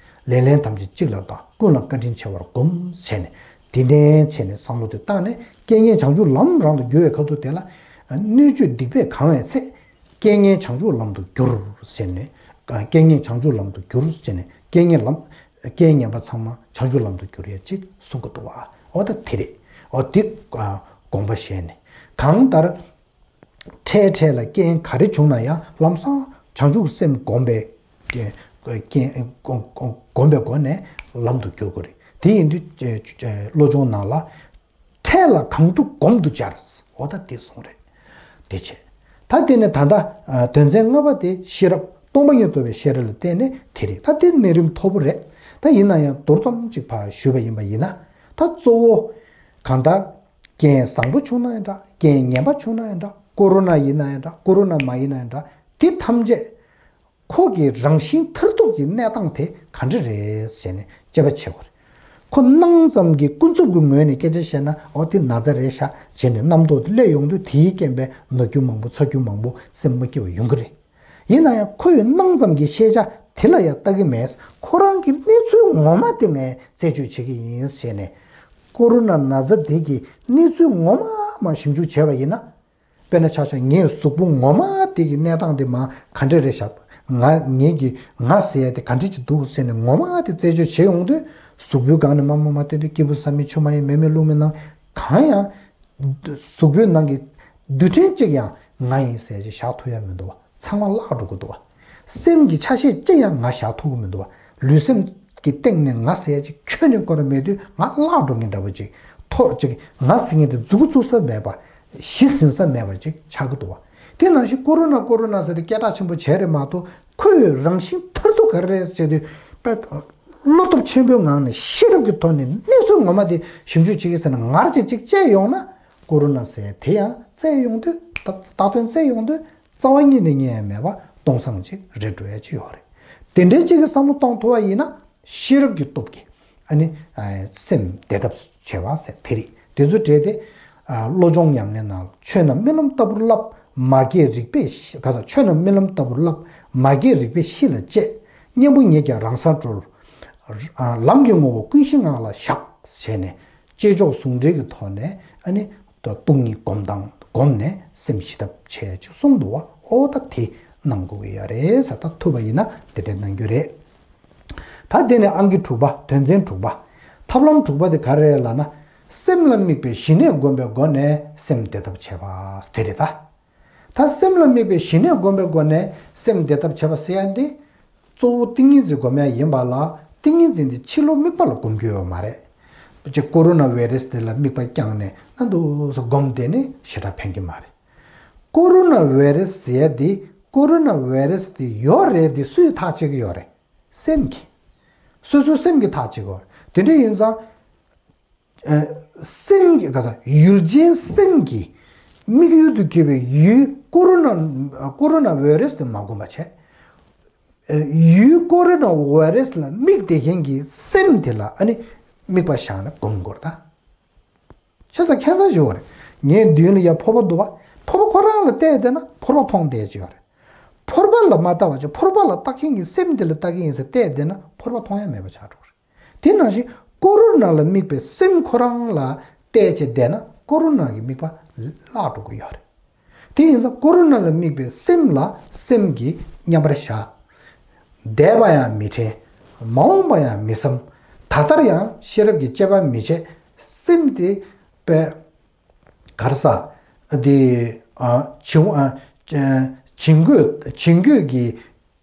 ལེ་ལན་ཐམས་ཅད་གཅིག་ལ་བརྟག། ཀུན་ལ་བཀའ་དྲིན་ཆེ་བར་བསྒོམ་བྱས་ནས། དེ་ནས་བྱས་ནས་བསམ་བློ་དེ་བཏང་ནས། རྐྱེན་ངན་བྱང་ཆུབ་ལམ་རང་དུ་བསྒྱུར་བའི་ཁ་ཐུག་དེ་ལ། སྣོད་བཅུད་སྡིག་པས་གང་བའི་ཚེ། རྐྱེན་ངན་བྱང་ཆུབ་ལམ་དུ་བསྒྱུར་ཟེར་ནས། རྐྱེན་ངན་བྱང་ཆུབ་ལམ་དུ་བསྒྱུར་ཟེར་ནས། རྐྱེན་ངན་ལམ། རྐྱེན་ངན་པ་ཚང་མ་བྱང་ཆུབ་ལམ་དུ་བསྒྱུར་ཡས་ཅིག་གསུང་གི་འདུག་བ། འོ་ད་དེ་རེད། འོ་དེ་དགོངས་པ་བཞེས་ནས། གང་ལྟར། འཕྲལ་འཕྲལ་ལ་རྐྱེན་ག་རེ་བྱུང་ན་ཡང་ལམ་སང་བྱང་ཆུབ་སེམས་བསྒོམ་པའི་རྐྱེན་རྐྱེན་བསྒོམ་པའི་སྒོ་ནས་ལམ་དུ་བསྒྱུར་དགོས་རེད། དེ་ཡིན་དུས་བློ་སྦྱོང་ནང་ལ། འཕྲལ་ལ་གང་ཐུབ་གོམ་དུ་སྦྱར། འོ་ད་དེ་གསུངས་རེད། དེ་བྱས། ད་དེ་ནས་ད་ལྟ་དོན་ཚན་ལྔ་པ་དེ་ཤེས་རབ། སྟོང་པ་ཉིད་རྟོགས་པའི་ཤེས་རབ་ལ་བརྟེན་ནས་དེ་རེད། ད་དེ་གནས་རིམ་མཐོ་པོ་རེད། ད་ཡིན་ན་ཡང་མདོར་ཙམ་ཅིག་ཕར་ཞུས་པ་ཡིན་པ་ཡིན་ན། ད་གཙོ་བོ། གང་ལྟར། རྐྱེན་བཟང་པོ་བྱུང་ན་ཡང་འདྲ། རྐྱེན་ངན་པ་བྱུང་ན་ཡང་འདྲ། ཀོ་རོ་ན་ཡིན་ན་ཡང་འདྲ། ཀོ་རོ་ན་མ་ཡིན་ན་ཡང་འདྲ། དེ་ཐམས་ཅད། ཁོ་གི་རང་བཞིན་མཐར་ཐུག་གི་གནས་སྟངས་དེ་ག་འདྲ་རེད་ཟེར་ནས་དཔྱད་པ་བྱེད་དགོས་རེད། ཁོ་སྣང་ཙམ་གྱི་ཀུན་རྫོབ་ཀྱི་ངོས་ནས་སྐད་ཆ་བཤད་ན། འོ་དེ་ན་ཚ་རེད་ཤག་བྱས་ནས་རྣམ་རྟོག་དེ་སླེབས་ཡོང་དུས། དེའི་རྐྱེན་པས་ན་རྒྱུ་མང་པོ་ཚ་རྒྱུ་མང་པོ་སེམས་མ་སྐྱིད་པ་ཡོང་གི་རེད། ཡིན་ན་ཡང་ཁོ་ཡི་སྣང་ཙམ་གྱི་ཤེས་བྱ་དེ་ལ་ཡང་ལྟ་གི་མེད། ཁོ་རང་གི་གནས་ཚུལ་ངོ་མ་དེ་ངས་རྩད་གཅོད་བྱེད་ཀྱི་ཡིན་ཟེར་ནས། ཀོ་རོ་ན་ན་ཚ་དེ་གི་གནས་ཚུལ་ངོ་མ་མར་ཞིབ་འཇུག་བྱས་པ་ཡིན་ན། དཔེར་ན་ཆ་བཞག་ངའི་གཟུགས་པོ་ངོ་མ་དེ་གི་གནས་སྟངས་དེ་མར་ག་འདྲ་རེད་ཤག་ང་ངེད་ཀྱི་ང་ཟེར་ཡ་དེ་ག་འདྲ་ཅིག་འདུག་ཟེར་ནས་ངོ་མ་དེ་རྩད་གཅོད་བྱེད་ཡོང་དུས། གཟུགས་པོའི་སྒང་ནས་མར་མར་མར་བལྟས་དུས། སྐྱིད་པོ་ཟ་མི་ཆུ་མ་ཡིན་མེ་མེ་རླུང་མེ་ནང་གང་ཡང་། གཟུགས་པོའི་ནང་གི་རྡུལ་ཕྲན་གཅིག་ཡང་ང་ཡིན་ཟེར་ཡ་ཅིག་བཞག་ཐུབ་ཡ་མི་འདུག་བ། ཚང་མ་བརླག་འགྲོ་གི་འདུག་བ། སེམས་ཀྱི་ཆ་ཤས་གཅིག་ཡང་ང་བཞག་ཐུབ་ཀྱི་མི་འདུག་བ། ལུས་སེམས་ཀྱི་སྟེང་ནས་ང་ཟེར་ཡ་ཅིག་ཁྱོན་ནས་ཁོ་རང་མེད་དུས། ང་བརླག་འགྲོ་མཁན་འདྲ་པོ་ཅིག་ཐོག་ཅིག་ང་ཟེར་མཁན་དེ་མཛུབ་གུ་བཙུགས་ས་མེད་པ། གཞི་ཟིན་ས་མེད་པ་ཅིག་ཆགས་ཀྱི་འདུག་བ། དེ་ནང་བཞིན་ཀོ་རོ་ན་ཀོ་རོ་ན་ཟེར་ཏེ་སྐད་གྲགས་ཆེན་པོ་བྱས་རེད་མ་གཏོགས། ཁོའི་རང་བཞིན་མཐར་ཐུག་ག་རེ་རེད་ཟེར་དུས། དཔེ་བློ་སྟོབས་ཆེན་པོའི་ངང་ནས་ཤེས་རབ་ཀྱི་ཐོག་ནས་གནས་ཚུལ་ངོ་མ་དེ་ཞིབ་འཇུག་བྱེད་ཀྱི་ཟེར་ན། ངར་ཅིག་ཅིག་བཅད་ཡོང་ན། ཀོ་རོ་ན་ཟེར་དེ་ཡང་བཙལ་ཡོང་དུས། བཏགས་དོན་བཙལ་ཡོང་དུས། རྩ་བ་ཉིད་ནས་རྙེད་ཡ་མེད་པ་སྟོང་སང་ཅིག་རེད་འགྲོ་ཡ་ཅིག་ཡོད་རེད། དེ་འདྲའི་ཅིག་གི་བསམ་བློ་གཏོང་ཐུབ་པ་ཡིན་ན། ཤེས་རབ་ཀྱི་སྟོབས་ཀྱིས་ཨ་ནི་སེམས་བདེ་ཐབས་བྱེད་པ་ཟེར་དེ་རེད། དེ་ཚོ་གྲས་དེ། བློ་སྦྱོང་ཉམས་ལེན་ནང་། ཆོས་རྣམས་རྨི་ལམ་ལྟ་བུར་བསླབ། མ་སྐྱེས་རིག་པས་ཤི། ག་ས། ཆོས་རྣམས་རྨི་ལམ་ལྟ་བུར་བསླབ། མ་སྐྱེས་རིག་པས་ཤི་ལ་དཔྱད། གཉེན་པོ་ཉིད་ཀྱང་རང་སར་གྲོལ། ལམ་གྱི་ངོ་བོ་ཀུན་གཞི་ངང་ལ་བཞག་བྱས་ནས། བསྐྱེད་ཆོག་ཟུང་འབྲེལ་གྱི་ཐོག་ནས་ཨ་ནི་སྟོང་ཉིད་སྒོམ་སྟངས་བསྒོམས་ནས་སེམས་ཞི་ཐབས་བྱས་ཅིག་གསུངས་འདུག་བ། ཨོ་ད་དེ་གནང་དགོས་ཀྱི་ཡོད་རེད་ཟེར། ད་ཐུབ་པ་ཡིན་ན་དེ་འདྲ་གནང་རྒྱུ་རེད། ད་དེ་ནས་ཨང་ཀི་དྲུག་པ། དོན་ཚན་དྲུག་པ། ཐབས་ལམ་དྲུག་པ་དེ་ག་རེ་རེད་ལབ་ན། སེམས་ལ་དམིགས་པའི་ཞི་གནས་སྒོམ་པའི་སྒོ་ནས་སེམས་བདེ་ཐབས་བྱེད་པ་དེ་རེད་ད། ད་སེམས་ལ་དམིགས་པའི་ཞི་གནས་སྒོམ་པའི་སྒོ་ནས་སེམས་བདེ་ཐབས་བྱེད་པ་ཟེར་ཡ་འདི། གཙོ་བོ་ཏིང་ངེ་འཛིན་སྒོམ་ཡ་ཡིན་པ་ལ། ཏིང་ངེ་འཛིན་འདི་ཕྱི་ལོགས་དམིགས་པ་ལ་སྒོམ་རྒྱུ་ཡོད་མ་རེད། ཅིག་ཀོ་རོ་ན་བྷའི་རེ་སི་འདི་ལ་དམིགས་པ་བརྐྱངས་ནས་ན་འདུག་སེ་སྒོམ་བསྡད་ནས་ཞེ་དྲག་ཕན་གྱི་མ་རེད། ཀོ་རོ་ན་བྷའི་རེ་སི་ཟེར་ཡ་འདི། ཀོ་རོ་ན་བྷའི་རེ་སི་འདི་ཡོད་རེད་དེ་སུས་ཐག་བཅད་ཀྱི་ཡོད་རེད། སེམས་ཀྱིས། སོ་སོའི་སེམས་ཀྱིས་ཐག་བཅད་ཀྱི་ཡོད་རེད། དེ་འདྲ་ཡིན་ཙང་། ཨ། སེམས་ཀྱི། ག་ས། ཡུལ་ཅན་སེམས་ཀྱི་དམིགས་ཡུལ་དུ་གྱུར་པའི་ཡུལ་ཀོ་རོ་ན། ཀོ་རོ་ན་བྷའི་རེ་སི་དེ་མ་བསྒོམ་པ་བྱས། ཨ། ཡུལ་ཀོ་རོ་ན་བྷའི་རེ་སི་ལ་དམིགས་བསྡད་མཁན་གྱི་སེམས་དེ་ལ་ཨ་ནི་དམིགས་པ་བཞག་ནས་སྒོམ་དགོས་རེད་ད། བྱས་ཙང་ཁྱད་མཚར་ཞིག་ཡོད་རེད། ངའི་མདུན་ལ་ཡ་ཕོར་པ་འདུག་བ། ཕོར་པ་ཁོ་རང་ལ་བལྟས་བསྡད་ན་ཕོར་པ་མཐོང་བསྡད་ཀྱི་ཡོད་རེད། ཕོར་པ་ལ་མ་ལྟ་བ་བྱས། ཕོར་པ་ལ་ལྟ་མཁན་གྱི་སེམས་དེ་ལ་ལྟ་གི་ཡིན་ཟེར་བལྟས་བསྡད་ན་ཕོར་པ་མཐོང་ཡ་མེད་པ་ཆགས་འགྲོ་གི་རེད། དེ་ནང་བཞིན་ཀོ་རོ་ན་ལ་དམིགས་པའི་སེམས་ཁོ་རང་ལ་བལྟས་བྱས་བསྡད་ན་ཀོ་རོ་ན་གི་དམིགས་པ་བརླག་འགྲོ་གི་ཡོད་རེད། དེ་ཡིན་ཙང་ཀོ་རོ་ན་ལ་དམིགས་པའི་སེམས་ལ་སེམས་ཀྱིས་མཉམ་པར་བཞག་འདས་པ་ཡང་མི་དྲན། མ་འོངས་པ་ཡང་མི་བསམ། ད་ལྟར་ཡང་ཤེས་རབ་ཀྱི་དཔྱད་པ་མི་བྱེད། སེམས་དེ་པས་གར་ས་དེ། ཨ། བྱིང་། ཨ། བྱིང་རྒོད། བྱིང་རྒོད་ཀྱི།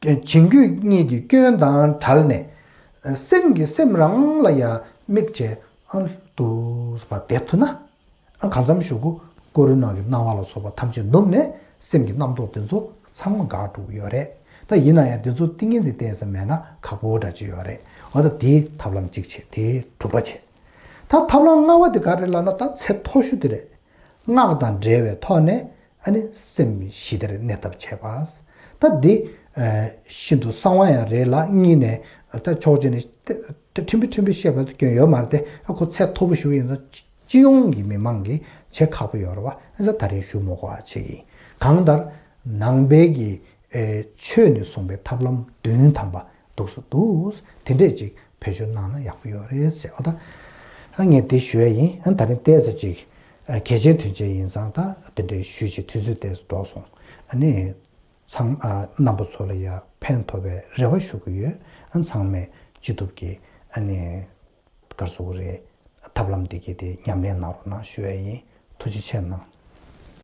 བྱིང་རྒོད་གཉིད་ཀྱི་སྐྱོན་དང་བྲལ་ནས། སེམས་ཀྱིས་སེམས་རང་ལ་ཡང་དམིགས་བྱས། ཨ། ལྷོད་དུ་བསྡད་ཐུབ་ན། ཨ། གང་འཚམ་ཞིག་གུ་ཀོ་རོ་ན་གི་སྣང་བ་ལ་སོགས་པ་ཐམས་ཅད་ནུབ་ནས་སེམས་ཀྱི་རྣམ་རྟོག་དེ་ཚོ་ཚང་མ་འགག་འགྲོ་གི་ཡོད་རེད། ད་ཡིན་ན་ཡང་དེ་ཚོ་ཏིང་ངེ་འཛིན་བསྟེན་ས་མེད་ན་ཁག་པོ་འདྲ་ཅིག་ཡོད་རེད། འོ་ད་དེའི་ཐབས་ལམ་གཅིག་བྱས། དེ་དྲུག་པ་བྱས། ད་ཐབས་ལམ་ལྔ་པ་དེ་ག་རེ་ལབ་ན། ད་ཚད་མཐོ་ཤོས་དེ་རེད། སྔགས་དང་འབྲེལ་བའི་ཐོག་ནས་ཨ་ནི་སེམས་ཞི་བདེར་གནས་ཐབས་བྱེད་པ། ད་འདི། ཨ། ཤིན་ཏུ་གསང་བ་ཡང་རེད་ལ། གཉིས་ནས་ད་ཕྱོགས་གཅིག་ནས་ད་ད་ཕྲན་བུ་ཕྲན་བུ་བཤད་པ་དེ་སྐྱོན་ཡོད་མ་རེད་དེ། ཨ། ཁོ་ཚད་མཐོ་པོ་ཞིག་ཡིན་ཙང་སྤྱི་ཡོངས་ཀྱི་མི་མང་གིས་བྱེད་ཁག་པོ་ཡོད་རེད་བ། ཨ་ནི་ད་རིང་ཞུ་མི་དགོས་པ་བྱེད་ཀྱི་ཡིན། གང་ལྟར་ནང་པའི་གི། ཨེ། ཆོས་ནས་གསུངས་པའི་ཐབས་ལམ་བདུན་ཐམ་པ་འདུག་སེ་འདུག་དེ་འདྲས་ཅིག་བེད་སྤྱོད་གནང་ན་ཡག་པོ་ཡོད་རེད་ཟེར། འོ་ད། ཨ། ངས་དེ་ཞུ་ཡ་ཡིན། ཨ། ད་རིང་ཏོག་ཙམ་ཅིག་ཨ། གལ་ཆེན་དོན་ཆེན་ཡིན་ཙང་ད་དེ་འདྲས་ཞུས་བྱས་དུས་ཚོད་ཏོག་ཙམ་འགྲོ་སོང་། ཨ་ནི་ཚང་། ཨ། རྣམ་པ་ཚོ་ལ་ཡ་ཕན་ཐོགས་པའི་རེ་བ་ཞུ་གི་ཡོད། ཨ། ཚང་མས་ཅི་ཐུབ་ཀྱིས་ཨ་ནི་ག་རེ་ཟེར་དགོས་རེད། ཐབས་ལམ་འདི་གའི་དེ་ཉམས་ལེན་གནང་རོགས་གནང་ཞུ་ཡ་ཡིན། ཐུགས་རྗེ་ཆེ་གནང་།